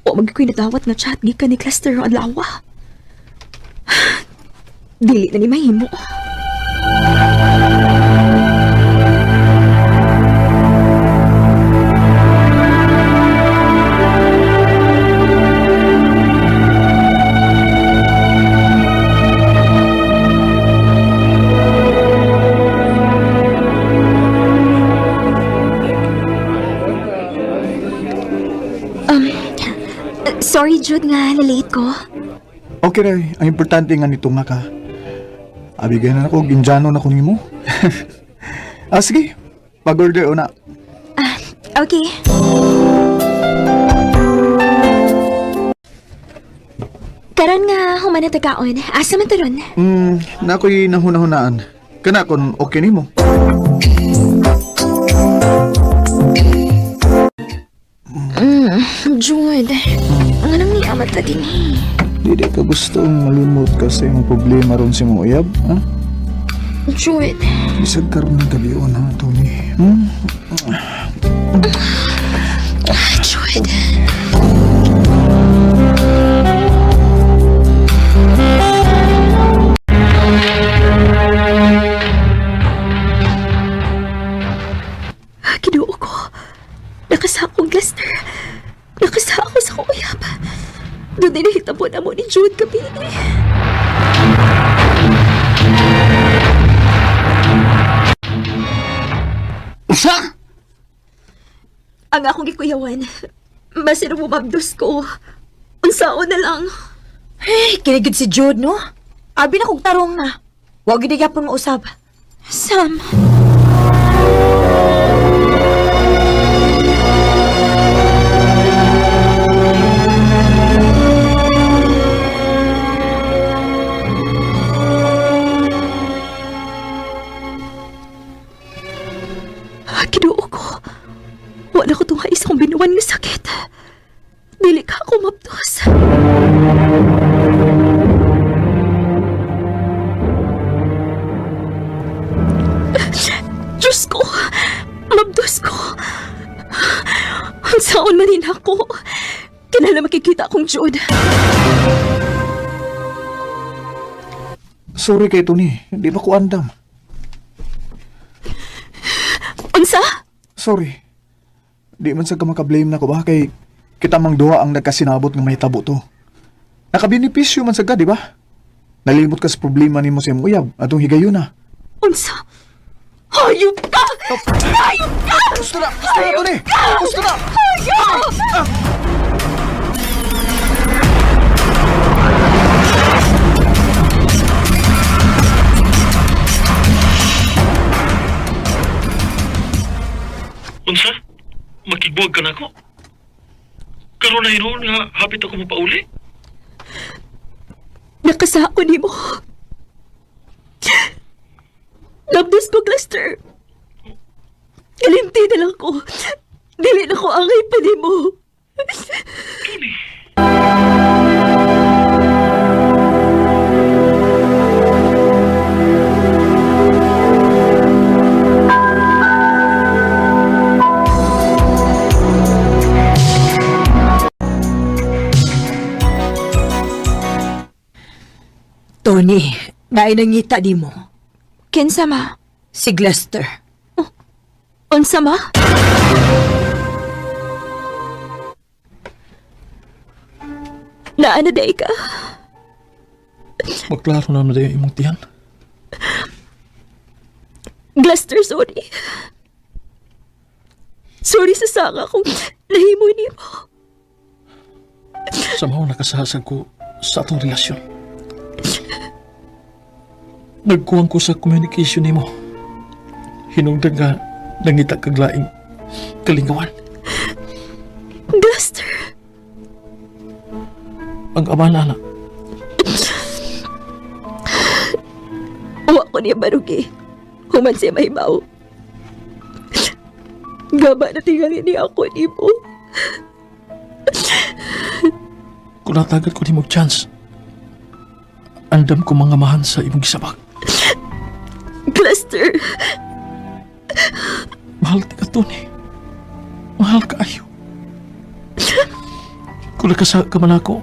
O magko'y nadawat nga chat gikan ni Cluster adlaw. Dili na ni mahimo. Sorry, Jude, nga nalate ko. Okay, Ray. Ang importante nga nito nga ka. Abigay na ako, ginjano na ko nimo. Sige. Pag-order una. Okay. Karon nga human na tagaon. Asa man taron? Na ako'y nahuna-hunaan. Kana kung okay nimo. Jude, ang anong ni amat ta din eh. Di ka gustong malimot ka sa imong problema ron si mong uyab, ha? Jude. Bisag karon ng gabi ha, Tony. Jude. Kinuo ko. Nakasakong cluster. Doon din nahitabo na mo ni Jude gabi. Usa? Ang akong gikuyawan, masin mabdos ko. Unsaon na lang. Ay, kinigid si Jude, no? Abi na kong tarong na. Huwag gid gyapon mausab. Sam. Kinuo ko. Wala ko tungha isang binuwan nga sakit. Dili ka ako mabdos. Diyos ko! Mabdos ko! Ang saon man din ako. Kinala makikita akong Jude. Sorry kay Tony, di ba ko andam? Unsa? Sorry. Di man sa ka makablame na ko ba kay kita mang duha ang nagkasinabot nga mahitabo to. Nakabenepisyo man sa ka, di ba? Nalimot ka sa problema nimo sa imong uyab atong higayuna. Unsa? Hayop ka! Hayop ka! Gusto na! Gusto na, Tony! Gusto na! Hayop! Unsa? Makigbuwag ka na ako? Karon na hinuon nga hapit ako mapauli? Nakasako ni mo. Labdos ko, Cluster. Kalimti na lang ko. Dili na ko angay pa ni mo. Tony. Tony, naay nangita di mo. Kinsa ma? Si Glester. Oh, unsa ma? Naana day ka? Magklaro na na dayon imong tiyan. Glester, sorry. Sorry sa sanga kung nahimo ni mo. Samaw nakasasag ko sa atong relasyon. Nagkuwang ko sa communication nimo. Hinungdan nga nangita kag laing kalingawan. Glester. Ang ama na na. Wa ko niya barugi. Human siya mahibaw. Gaba na tingali niya ako nimo. Kung natagal ko nimo chance, andam ko mga mahan sa imong gisabak. Glester. Mahal ka, Tony. Mahal ka ayo. Kung nakasa ka man ako,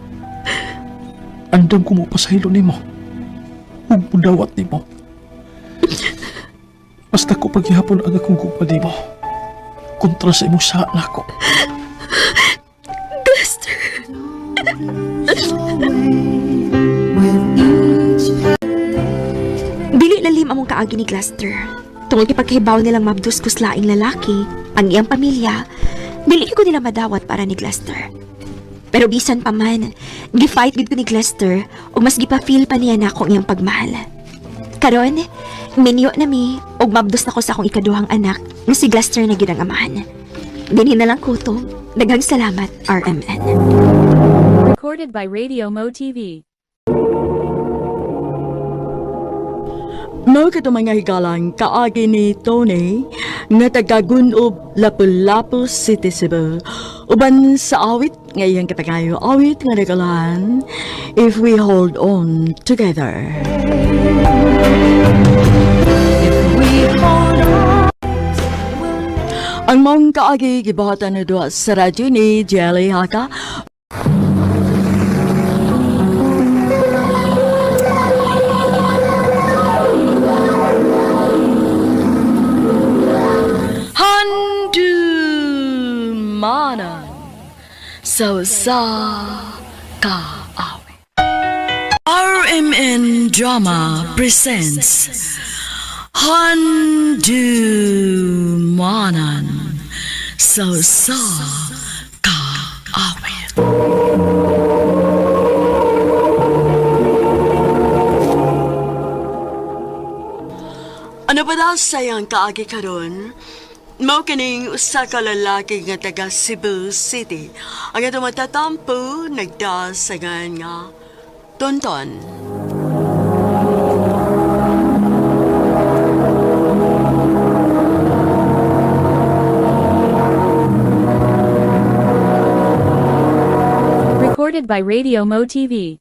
andam ko mo pasahilo nimo. Ug mudawat nimo. Basta ko paghihapon ang akong gugma nimo. Kontra sa imong saa nako. Glester. Dili lalim among kaagi ni Glester. Tungod kay pagkahibaw nilang mabdos kus laing lalaki, ang iyang pamilya, dili ko nila madawat para ni Glester. Pero bisan pa man, gi-fight gid ko ni Glester ug mas gipa-feel pa niya nako ang iyang pagmahal. Karon, minyo na mi ug mabdos na ko sa akong ikaduhang anak nga si Glester na gid ang amahan. Dinhi na lang kutob. Daghang salamat, RMN. Recorded by Radio Mo TV. Mao kato mga higalang kaagi ni Tony nga taga-Gunob, Lapu-Lapu City, Cebu. Uban sa awit nga iyang katangayo, awit nga nagalahan, If We Hold On Together. If we hold on. Ang maong kaagi gibuhatan na duha sa radyo ni Jelly Haka. Handumanan sa usa Kaawit. RMN Drama presents Handumanan sa sa Kaawit. Ano ba daw sayang kaagi karon? Mao kining usa ka lalaki nga taga Cebu City. Ang atong matatampo nagdasagan nga Tonton. Recorded by Radio Mo TV.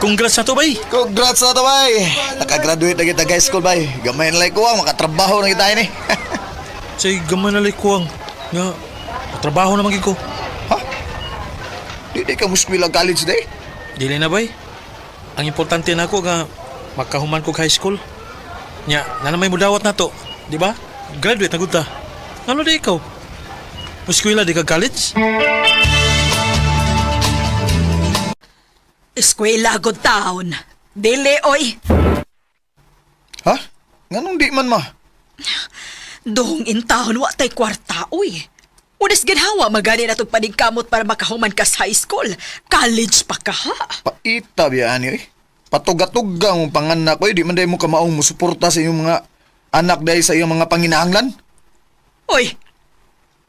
Congrats na to, bay. Congrats na to, bay. Nakagraduate na kita high school, bay. Gamay na lang ko ang makatrabaho na kita ini. Say, gamay na lang ko ang nga, trabaho naman gid ko. Ha? Di di ka muskwila college day? Dili na, bay. Ang importante na ako nga makahuman ko high school. Nya, na may mudawat na to, di ba? Graduate na gud ta. Ano di ikaw? Muskwila di ka college? Eskwela good town. Dili oy. Ha? Nganong di man ma? Doong in town wa tay kwarta oy. Unas ginhawa magani na tog paningkamot para makahuman ka sa high school. College pa ka ha. Paita biya ani eh. Patuga-tuga mo panganak ko, di man dahil mo kamaong musuporta sa iyong mga anak dahil sa iyong mga panginahanglan. Oy.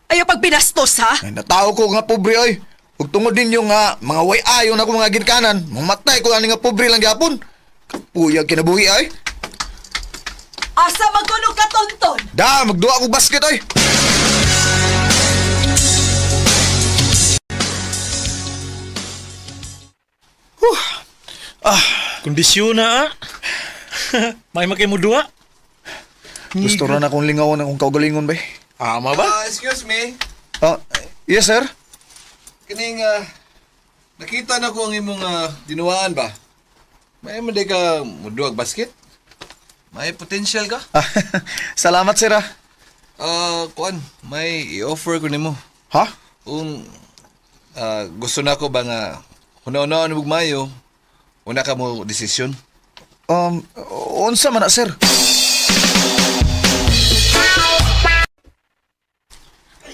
Ayaw pag binastos ha. Ay, natao ko nga pobre oy. Ug tungod ninyo nga mga way ayo na ko mga ginkanan, mamatay ko ani nga pobre lang gyapon. Kapuyag kinabuhi ay. Asa magkuno ka tonton? Da, magduha ko basket oy. Kondisyon na ah. May makay mo duha. Gusto ra na akong lingawan akong kaugalingon bay. Ama ba? Excuse me. Ah, yes sir. Kining nakita na ko ang imong dinuwaan ba? May man di ka muduag basket? May potential ka? Ah, salamat sir ah. Kuan, may i-offer ko nimo. Ha? Kung gusto na ko ba nga hunaw-hunaw og mayo, una ka mo desisyon. Unsa man na sir?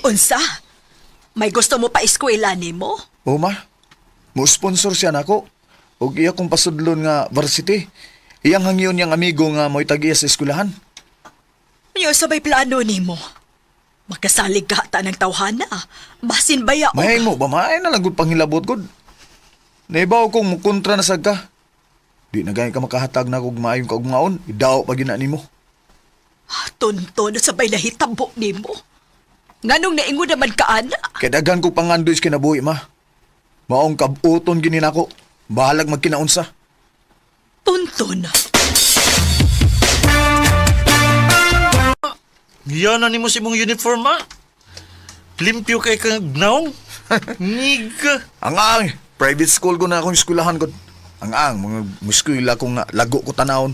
Unsa? May gusto mo pa eskwela nimo? O ma, mo sponsor siya nako. Og iya kong pasudlon nga varsity. Iyang hangyon niyang amigo nga mo'y tag-iya sa eskwelahan. Yo sa may plano nimo. Makasalig ka ta ng tawhana. Basin ba ya og- Mahay mo ba? Mahay na lang gud pangilabot gud. Naibaw kong mukontra na sad ka. Di na gani ka makahatag na kog maayong kaugmaon. Idaw pa gina nimo. Tonton sa bay nahitabo nimo. Nganong naingon naman ka ana? Kay daghan ko pangandoy sa kinabuhi ma. Maong kabuton gini nako. Bahalag magkinaunsa. Tonton. Yan na nimo sa imong uniform ah. Limpyo kay kang naong. Niga. Ang ang private school ko na akong eskwelahan ko. Ang ang mga muskwela ko nga lago ko tanawon.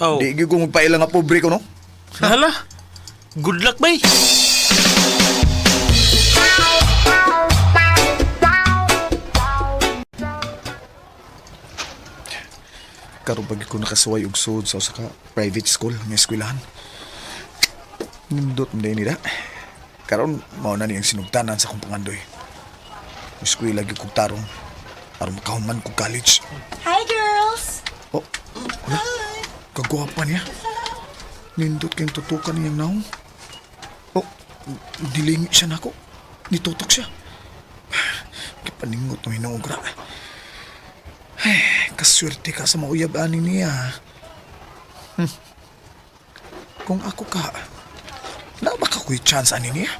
Oh. Di gyud ko magpaila nga pobre ko no. Hala. Good luck, bay. Karon pag ko nakasuway og sud sa usa ka private school nga eskwelahan. Nindot man nila. Karon mao na ni ang sinugtanan sa akong pangandoy. Eskwela gyud kog tarong aron makahuman kog college. Hi, girls! Oh, wala. Kagwapa niya. Nindot kayong tutukan niyang naong. Oh, dilingi siya nako. Nitutok siya. Kipaningot ng hinuog ra. Ay, kaswerte ka sa mauyab ani niya. Kung ako ka, na baka ko'y chance ani niya?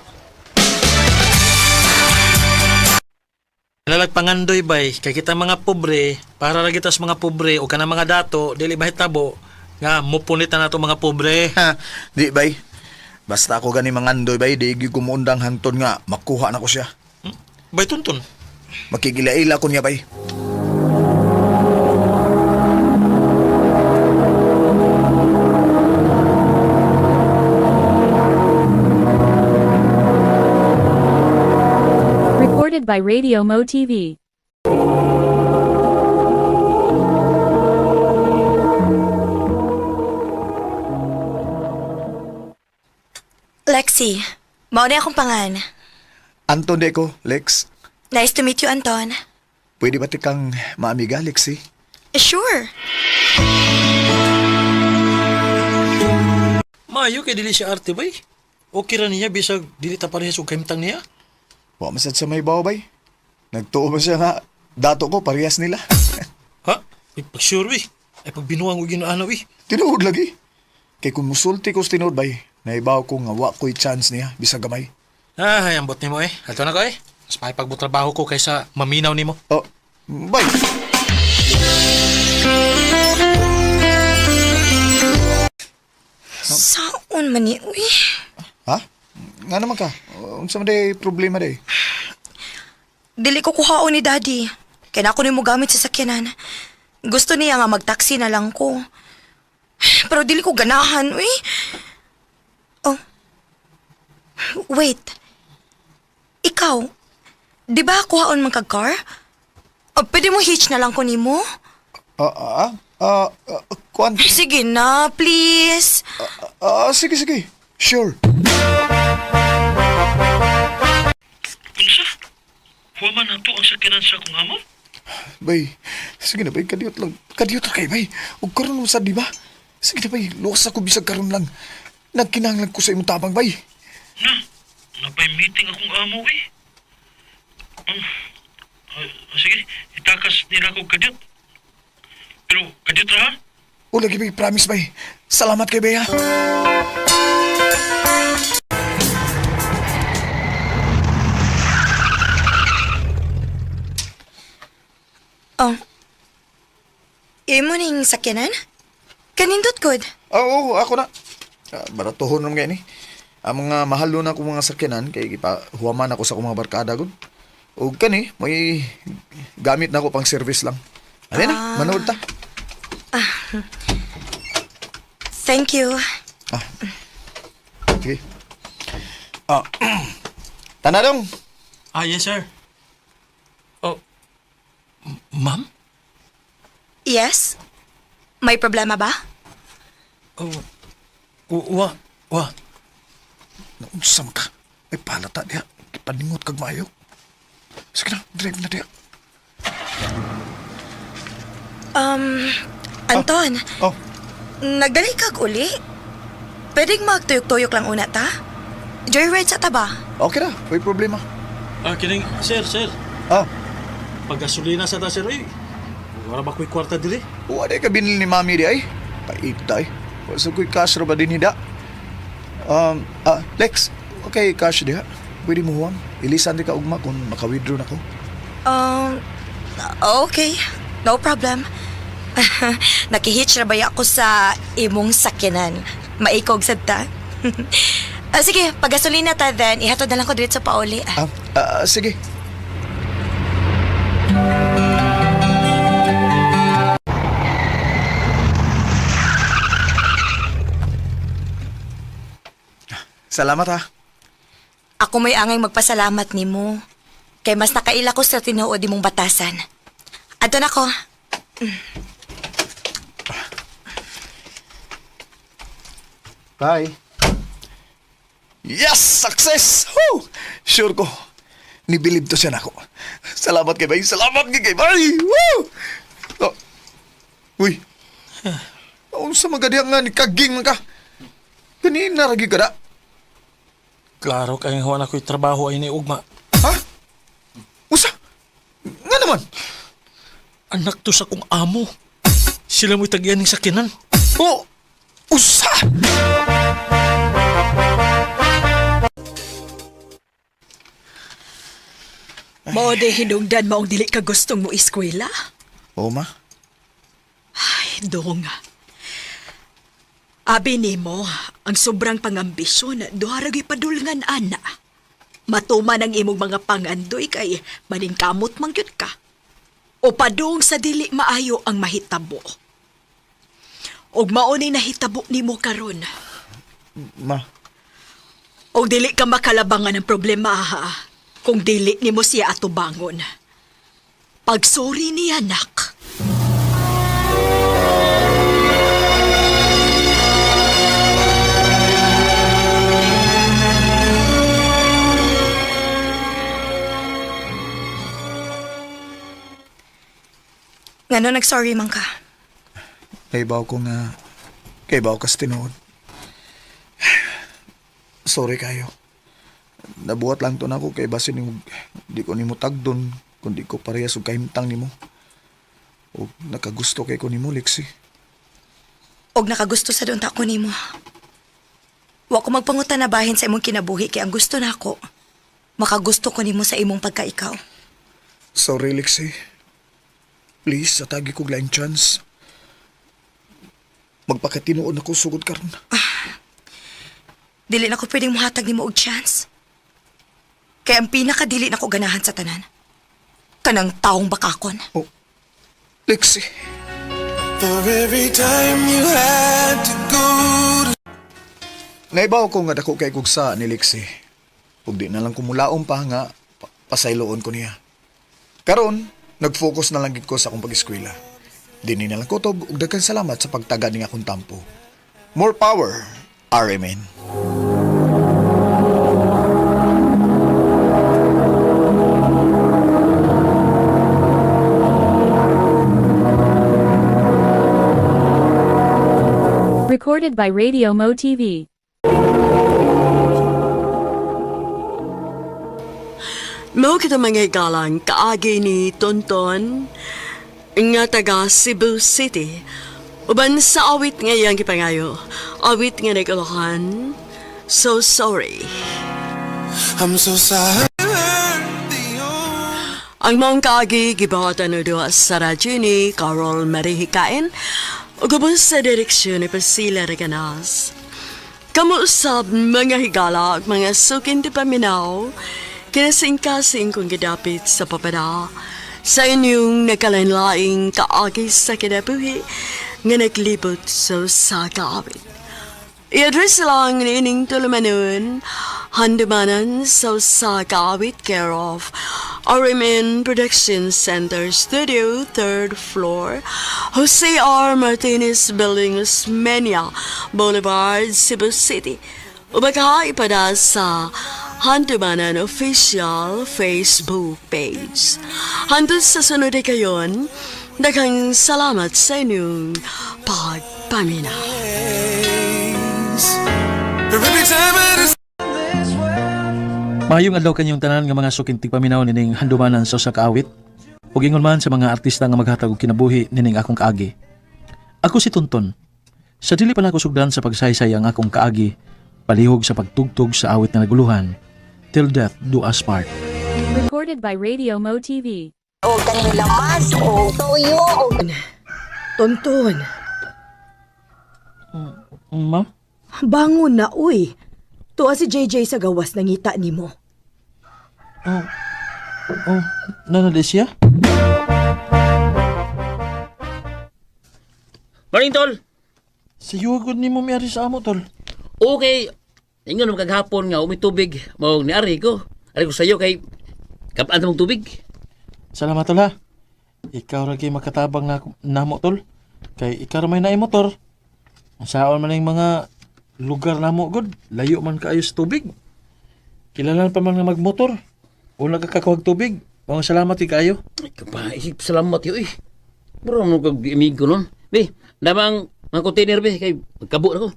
Lalag pangandoy bay, kay kita mga pobre, para ra kita sa mga pobre o kanang mga dato, dili mahitabo nga mupunit na nato mga pobre. Ha, di bay. Basta ako gani mangandoy bay, di gyud ko muundang hangtod nga makuha na ko siya. Bay tuntun. Makigilaila ko niya bay. Recorded by Radio Mo TV. Lexi, mao na akong pangan. Anton di ko, Lex. Nice to meet you, Anton. Pwede ba ti kang maamiga, Lexi? Sure. Maayo kay dili siya arte bay. Okay ra niya bisag dili ta parehas og kahimtang niya. Wa man sad sa may bawo bay. Nagtuo ba siya nga dato ko parehas nila. Ha? Ay, pag sure eh. Ay pag binuang og ginaana eh. Tinuod lagi. Kay kung musulti ko sa tinuod bay, naibaw ko nga wa ko'y chance niya bisag gamay. Ah, ay, ambot nimo eh. Ato na ko eh. Mas makipagbutrabaho ko kaysa maminaw nimo. Oh, bay. Saon man ni, uy. Ha? Nga naman ka? Unsa man day problema day? Dili ko kuhaon ni Daddy. Kaya na ako nimo gamit sa sakyanan. Gusto niya nga mag-taxi na lang ko. Pero dili ko ganahan, uy. Oh. Wait. Ikaw, di ba kuhaon man kag car? O, pwede mo hitch na lang ko nimo? Ah, ah, ah, ah, kuan. Sige na, please. Ah, sige, sige. Sure. Unsa? Huwa man nato ang sakyanan sa akong amo? Bay, sige na bay, kadiyot lang. Kadiyot ra kay bay. Ug karon mo sad di ba? Sige na bay, luwas ako bisag karon lang. Nagkinahanglan ko sa imong tabang bay. Na, napay meeting akong amo eh. Sige, itakas nila ko kadyot. Pero kadyot ra ha? O lagi bay, promise bay. Salamat kay bay ha. Oh. Imo ning sakyanan? Kanindot good. Oo, ako na. Ah, baratuhon naman kayo ni. Ang mga mahal na akong mga sakyanan, kay ipa, huwaman ako sa akong mga barkada gud. O kani, may gamit na ako pang service lang. Ano na, manood ta. Thank you. Ah. Sige. Ah. Tanadong. Ah, yes sir. Oh, ma'am? Yes? May problema ba? Oh, wa, wa. Naunsam ka. Ay, palata diha. Paningot kag maayo. Sige na, drive na diha. Anton, Oh, nagdali kag uli? Pwedeng magtuyok-tuyok lang una ta? Joyride sa taba. okay na. May problema. Ah, kining, sir, sir. Ah, Paggasolina sa ta, sir, eh. Wala ba ko'y kwarta diri? wala ka binili ni mami di ay. Paita ay. Wa sa ko'y cash ra ba din hida? Lex, okay, cash diha. Pwede mo huwam. Ilisan di ka ugma kung maka-withdraw na ko. Okay. No problem. Nakihitch na ba ako sa imong sakyanan? Maikog sad ta. Ah, sige, paggasolina ta then, ihatod na lang ko diretso pa uli. Ah, ah, sige. Salamat ha. Ako may angay magpasalamat nimo. Kay mas nakaila ko sa tinuod imong batasan. Adto na ko. Bye. Yes! Success! Woo! Sure ko. Nibilib to siya nako. Salamat kay Bay. Salamat kay Bay. Woo! Oh. Uy. Unsa man gadi nga ni kaging man ka? Kanina ra gyud ka da. Klaro kay huwa na ko'y trabaho ay ni ugma. Ha? Unsa? Nga naman? Anak to sa kong amo. Sila mo'y tagyan ng sakyanan. Oh! Usa! Mao de hinungdan maong dili ka gustong mo eskwela? Oo, ma. Ay, dong. Abi nimo, ang sobrang pangambisyon, duha ra gyud padulngan ana. Matuman ang imong mga pangandoy kay maningkamot man gyud ka. O padung sa dili maayo ang mahitabo. Og mao ni nahitabo nimo karon. Ma. Og dili ka makalabangan ng problema ha, kung dili nimo siya atubangon. Pagsuri niya, nak. Ngano nag-sorry man ka? Kaibaw ko nga, kaibaw ka sa tinuod. Sorry kayo. Nabuhat lang to na ako kay basin nimo, di ko nimo tagdon, kundi ko parehas og kahimtang nimo. Og nakagusto kay ko nimo, Lexie. Og nakagusto sa doon ta ako nimo. Wa ko magpangutan na bahin sa imong kinabuhi kay ang gusto nako. Makagusto ko nimo sa imong pagkaikaw. Sorry, Lexie. Please, atagi ko laing chance. Magpakatinuod ako sugod karon. Dili na ko pwedeng muhatag nimo og chance. Kay ang pinakadili na ko ganahan sa tanan. Kanang taong bakakon. Oh, Lexie. For every time you had to go to Naibaw ko nga dako kay kog sa ni Lexie. Ug di na lang kumulaom pa nga pasayloon ko niya. Karon, nag-focus na lang gid ko sa akong pag-eskwela. Dini na lang kutob ug daghan salamat sa pagtaga ning akong tampo. More power, RMN. Recorded by Radio Mo TV. Mao kita mga higalang kaagi ni Tonton nga taga Cebu City. Uban sa awit nga iyang gipangayo. Awit nga nag-uluhan, So Sorry. I'm so sorry. Ang maong kaagi gibuhatan og duha sa radyo ni Carol Marihikain ug ubos sa direksyon ni Priscilla Reganas. Kamu usab mga higala ug mga sukin di paminaw, kinasingkasing kong gidapit sa papada sa inyong nagkalainlaing kaagi sa kinabuhi nga naglibot sa usa ka awit. I-address lang niining tulumanon, Handumanan sa usa ka awit, care of RMN Production Center Studio, 3rd floor, Jose R. Martinez Building, Osmeña Boulevard, Cebu City. O baka ipada sa Handumanan Official Facebook page. Hantod sa sunod ay kayon, daghang salamat sa inyong pagpaminaw. Every time it is Maayong adlaw kanyong tanan nga mga suking tigpaminaw nining Handumanan sa usa ka awit. Ug ingon man sa mga artista nga maghatag og kinabuhi nining akong kaagi. Ako si Tonton. Sa dili pa nako sugdan sa pagsaysay ang akong kaagi, palihog sa pagtugtog sa awit nga naguluhan, Till Death Do Us Part. Recorded by Radio Mo TV. O kaning lamas o toyo o Tonton, Ma'am? Bangon na, uy. Tuwa si JJ sa gawas nangita nimo. Oh, Nana siya? Morning, tol. Sa yugo ni mo miari sa amo, tol. Okay. Ingon mo kagahapon nga umi tubig. Mao ni ari ko. Ari ko sayo kay kapaan mong tubig. Salamat, tol, ha. Ikaw ra kay makatabang na namo, tol. Kay ikaw ra may naay motor. Saon man yung mga lugar namo god, layo man kaayo sa tubig. Kilalan pa man nga magmotor. O nagkakakuhag tubig. Mga salamat kaayo. Ay, kapaisip salamat yun eh. Bro, mo kag amigo nun. Be, namang mga container be, kay magkabo na ko.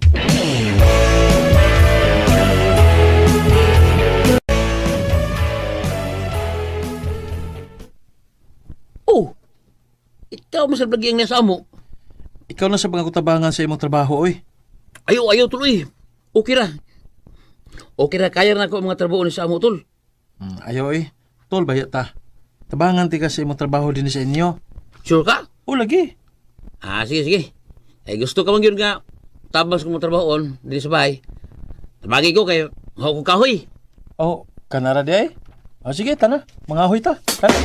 Oh, ikaw mo sa lagi ang nasa amo. Ikaw na sa pangakutabangan sa imong trabaho, oy. Ayaw, ayaw tuloy. Okay ra. Okay ra, kaya na ako ang mga trabaho ni sa amo, tol. Ayaw, oy. Tol, bayat ta. Tabangan ti ka sa imong trabaho din sa inyo. Sure ka? O lagi. Ah, sige, sige. Eh, gusto ka man yun nga tabas ko mo trabahoon din sa bahay. Tabagi ko kay maho ko kahoy. Oh, kanara di ay. Oh, sige, tana. Mga ahoy ta. Tana.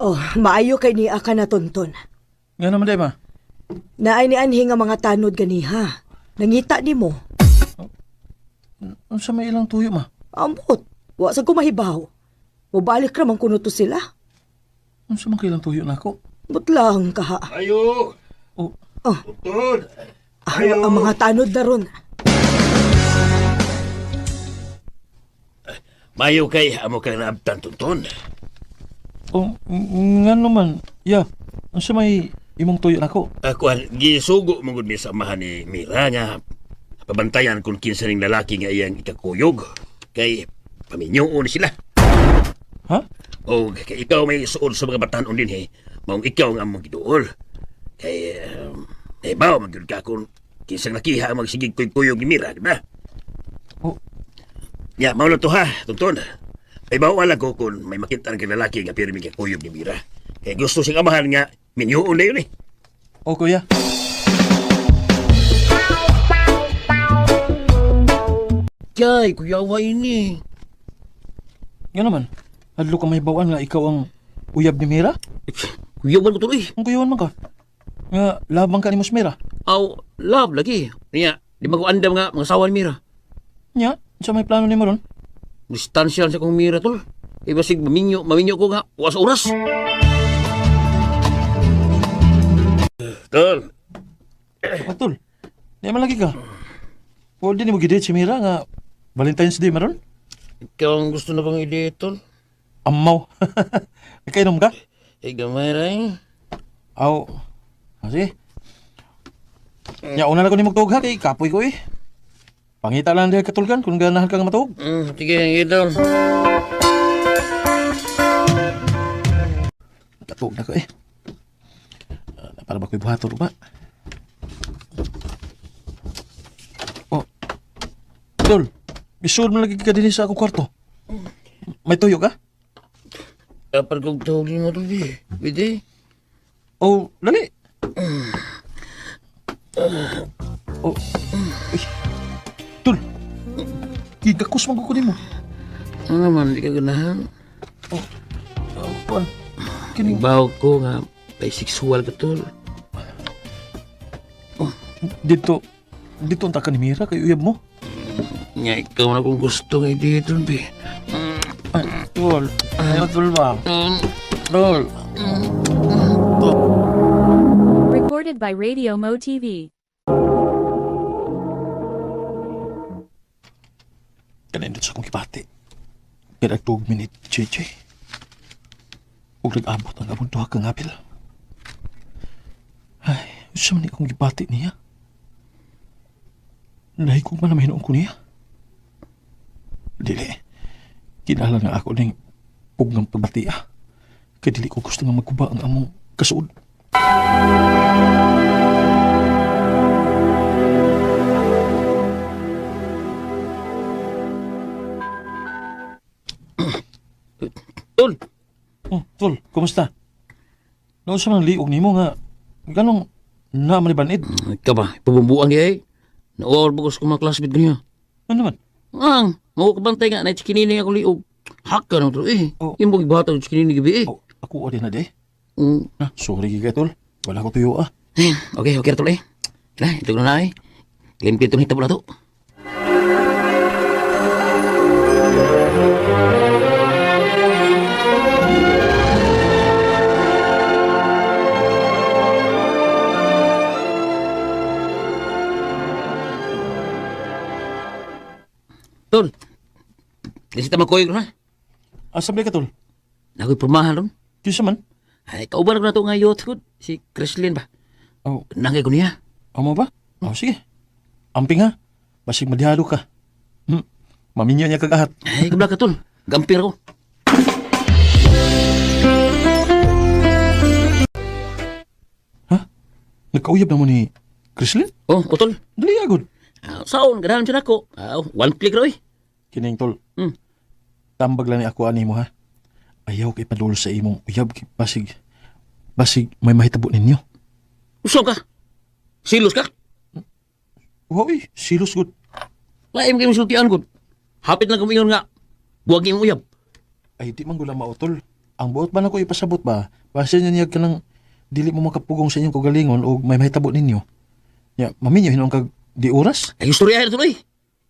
Oh, maayo kay ni aka na tonton. Nga naman di ma. Naay ni anhi nga mga tanod ganiha. Nangita nimo. Unsa may ilang tuyo ma? Ambot, wa sa ko mahibaw. Mubalik ra man kuno to sila. Unsa man kay ilang tuyo nako? But lang kaha. Ayo! Oh. Oh. Tonton! Ah, ang mga tanod na ron. Mayo kay amo kang naabtan, Tonton. Oh, nga naman. Ya, unsa may imong tuyo nako? Akuan, gisugo mong mi sa amahan ni Mira nga pabantayan kung kinsa ning lalaki nga iyang ikakuyog. Kay paminyoon sila. Ha? O kay ikaw may suod sa mga batanon din eh. Maong ikaw nga among giduol. Kay nahibaw man gyud ka kung kinsang nakiha ang magsigig kuyog ni Mira, di ba? Oh. Ya, mao na to ha, Tonton. May bawal ko kung may makita ang lalaki nga pirmi kuyog ni Mira. Kay gusto siyang amahan nga minyoon na yun eh. Oh, kuya. Kay, kuyawa ini. Nga naman. Hadlo ka may bawaan nga ikaw ang uyab ni Mira? Kuyawan ko tuloy. Ang kuyawan man ka. Nga labang ka ni Mos Mira. Aw, love lagi. Niya, di ba ko andam nga mga sawa ni Mira. Nya, unsa may plano nimo ron? Distansya lang sa kong Mira, tol. Iba sig maminyo, maminyo ko nga, was oras. Tol, Oh, tol. Di man lagi ka. O di nimo gidate si Mira nga Valentine's Day maron? Ikaw ang gusto na bang i-date, tol? Amaw. Nakainom ka? Eh, gamay ra eh. Aw. Ah, sige. Nya una na ko nimo tuog ha kay kapoy ko eh. Pangita lang dahil katulgan kung ganahan ka nga matuog. Sige, sige, tol. Katuog na ko eh. Ah, para ba ko'y buhaton ba? Oh. Tol, isuod mo lagi ka din sa akong kwarto. May tuyo ka? Dapat kong tawagin mo, tol, eh. Pwede. Oh, dali. Oh. Uy. Tol. Gigakos man ko nimo. Ano naman, di ka ganahan. Oh, kuan. Kini Ibaw ko nga, bisexual ka, tol. dito dito unta ka ni Mira kay uyab mo. Nga, ikaw na kung gusto nga i-date, tol, be. Ay, tol. Ayaw tol ba? Tol. Recorded by Radio Mo TV. Kanindot sa akong gibati. Kaya nagtuog minute, JJ. Ug nag-abot ang among duha ka ngabil. Ay, unsa man ni akong gibati niya? Nahigog man na mahinuon ko niya. Dili. Kinahanglan nga ako ning pugng pagbati ah. Kay dili ko gusto nga magkuba ang among kasuod. Tol, Oh, tol, kumusta? Naunsa man ang liog nimo nga ganong naa man ni banid? ikaw ba, pabumbuan kaya eh. Nauawar ba ko sa mga classmate niya? Ano naman? Ang, mau ka bantay nga, na chikinini ako liog. Hak ka na, tol, eh. Oh. Yung bang ibata ng chikinini gabi, eh. Oh, ako din na di. Mm. Na, sorry kay tol. Wala ko tuyo ah. Eh, okay, okay na, tol, eh. Na, ito na eh. Limpyo itong hitabo na to. Tol, di siya magkuyog ha? Asa ba ka tol? Nakoy pormahan ron. Kinsa man? Ay, kauban ko na to nga youth good. Si Chrislyn ba? Oh, Nangay ko niya. amo ba? Oh, sige. Amping ha. Basig madihado ka. Maminyo niya kag ahat. Ay, kabla ka tol. Gampir ko. Nagkauyab na mo ni Chrislyn? Oh, utol. Dali agod. Saon, ganahan siya nako. One click ra, oy. Kining tol. Tambag lang ni ako ani mo ha. Ayaw kay padul sa imong uyab kay basig. Basig may mahitabo ninyo. Usaw ka? Silos ka? Uy, silos gud. Laim kay musultian gud. Hapit lang kumingon nga buwag imong uyab. Ay di man gula mautol. Ang buot ba nako ipasabot ba? Basin niya ka nang dili mo makapugong sa inyong kagalingon o may mahitabo ninyo. Ya, maminyo hinuon kag di oras? Ay istorya na tuloy.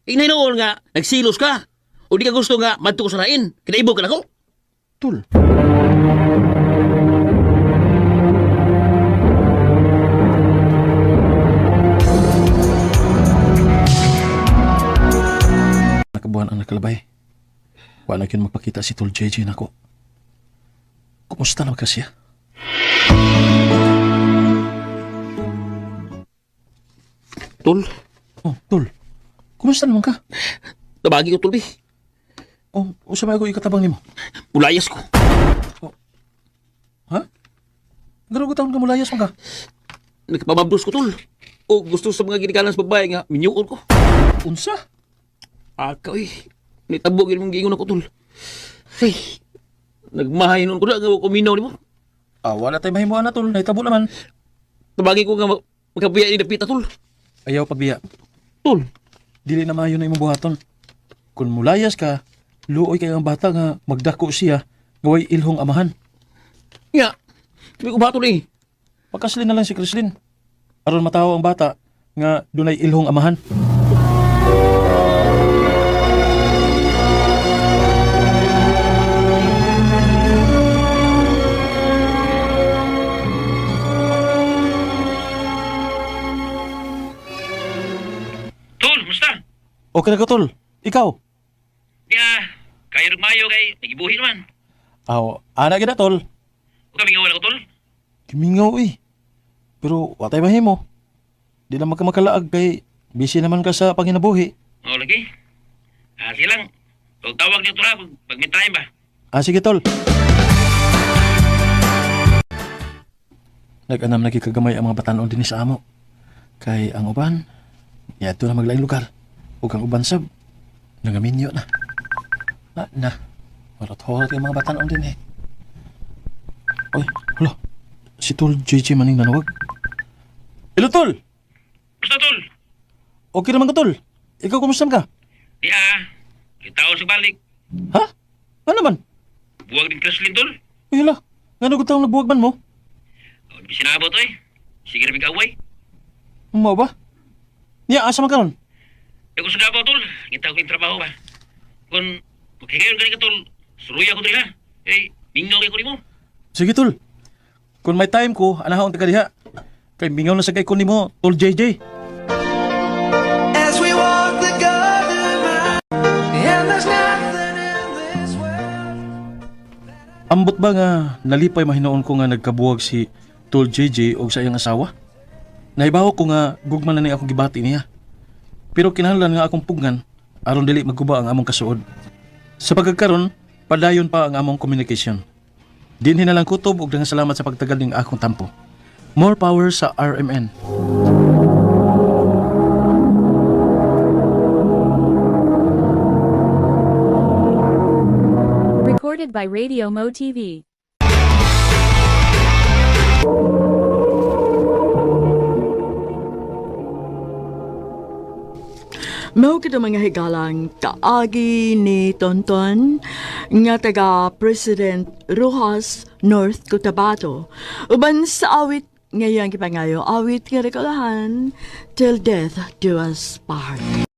Inay noon nga nagsilos ka. O di ka gusto nga madto ko sa lain. Kinaibog ka nako. Tul. Nakabuhan ang nakalabay. Wala gyud magpakita si Tol JJ nako. Kumusta naman ka siya? Tol. Oh, Tol. Kumusta naman ka? Tabagi ko, Tol, bi. Oh, usa may ako ikatabang nimo. Mulayas ko. Oh. Ha? Gano'n ko taon ka mulayas man ka? Nagpamabdos ko, Tol. O gusto sa mga ginikanan sa babae nga, minyuon ko. Unsa? Aka, uy. Nitabog yun mong giingon ako, Tol. Ay, nagmahay nun ko na, nga kuminaw ni mo. Ah, wala tayo mahimuan na, Tol. Nahitabo naman. Tabagi ko nga magkabiya ni Dapita, Tol. Ayaw pagbiya. Tol. Dili na maayo na imong buhaton. Kung mulayas ka, luoy kay ang bata nga magdako siya, gaway ilhong amahan. Nga, sabi ko ba, Tol, eh. Pagkaslin na lang si Chrislyn. Aron matawo ang bata nga dunay ilhong amahan. Tol, musta? Okay na ka, Tol. Ikaw? Ya, kayo nagmayo kay nagibuhi naman. Aw, ana gid na, Tol. Huwag kami nga wala ko, Tol. Kimingaw eh. Pero watay mahimo. Di na magkamakalaag kay busy naman ka sa panginabuhi. Oo, lagi. Ah, sige lang. Huwag tawag niyo, Tol, ha, pag may time ba? Ah, sige, Tol. Nag-anam na gikagamay ang mga batanon din sa amo. Kay ang uban, yato na maglaing lugar. Ug ang uban sab, nangaminyo na. Ah, na. Horot-horot yung mga batanon din eh. Uy, hala. Si Tol JJ maning nanawag. Hello, Tol! Basta, Tol. Okay naman ka, Tol. Ikaw, kumusta ka? Di ah. Itaon sa balik. Ha? Ano naman? Buwag din Chrislyn, Tol. Uy, hala. Nga nagutang nagbuwag man mo? O, di sinabot, oy. Sige rin away. Mao ba? Niya, asa man karon? Di ko sa Davao, Tol. Ngita ko yung trabaho ba? Kung maghigayon ka rin ka, Tol, suruya ko diri, ha? Eh, mingaw kayo ko nimo. Sige, Tol. Kung may time ko, anahon taga diha. Kay mingaw na sa kay ko nimo, Tol JJ. As we walk the garden mile, and there's nothing in this world. Ambot ba nga nalipay mahinoon ko nga nagkabuwag si Tol JJ og sa iyang asawa? Nahibaw ko nga gugma na ni akong gibati niya. Pero kinahanglan nga akong pugnan aron dili magguba ang among kasuod. Sa pagkakaron, padayon pa ang among communication. Dinhi na lang kutob og daghang salamat sa pagtagal ning akong tampo. More power sa RMN. Recorded by Radio Mo TV. Mao kito mga higalang kaagi ni Tonton nga taga President Rojas North Cotabato. Uban sa awit ngayang gipangayo, awit nga rekolahan, Till Death Do Us Part.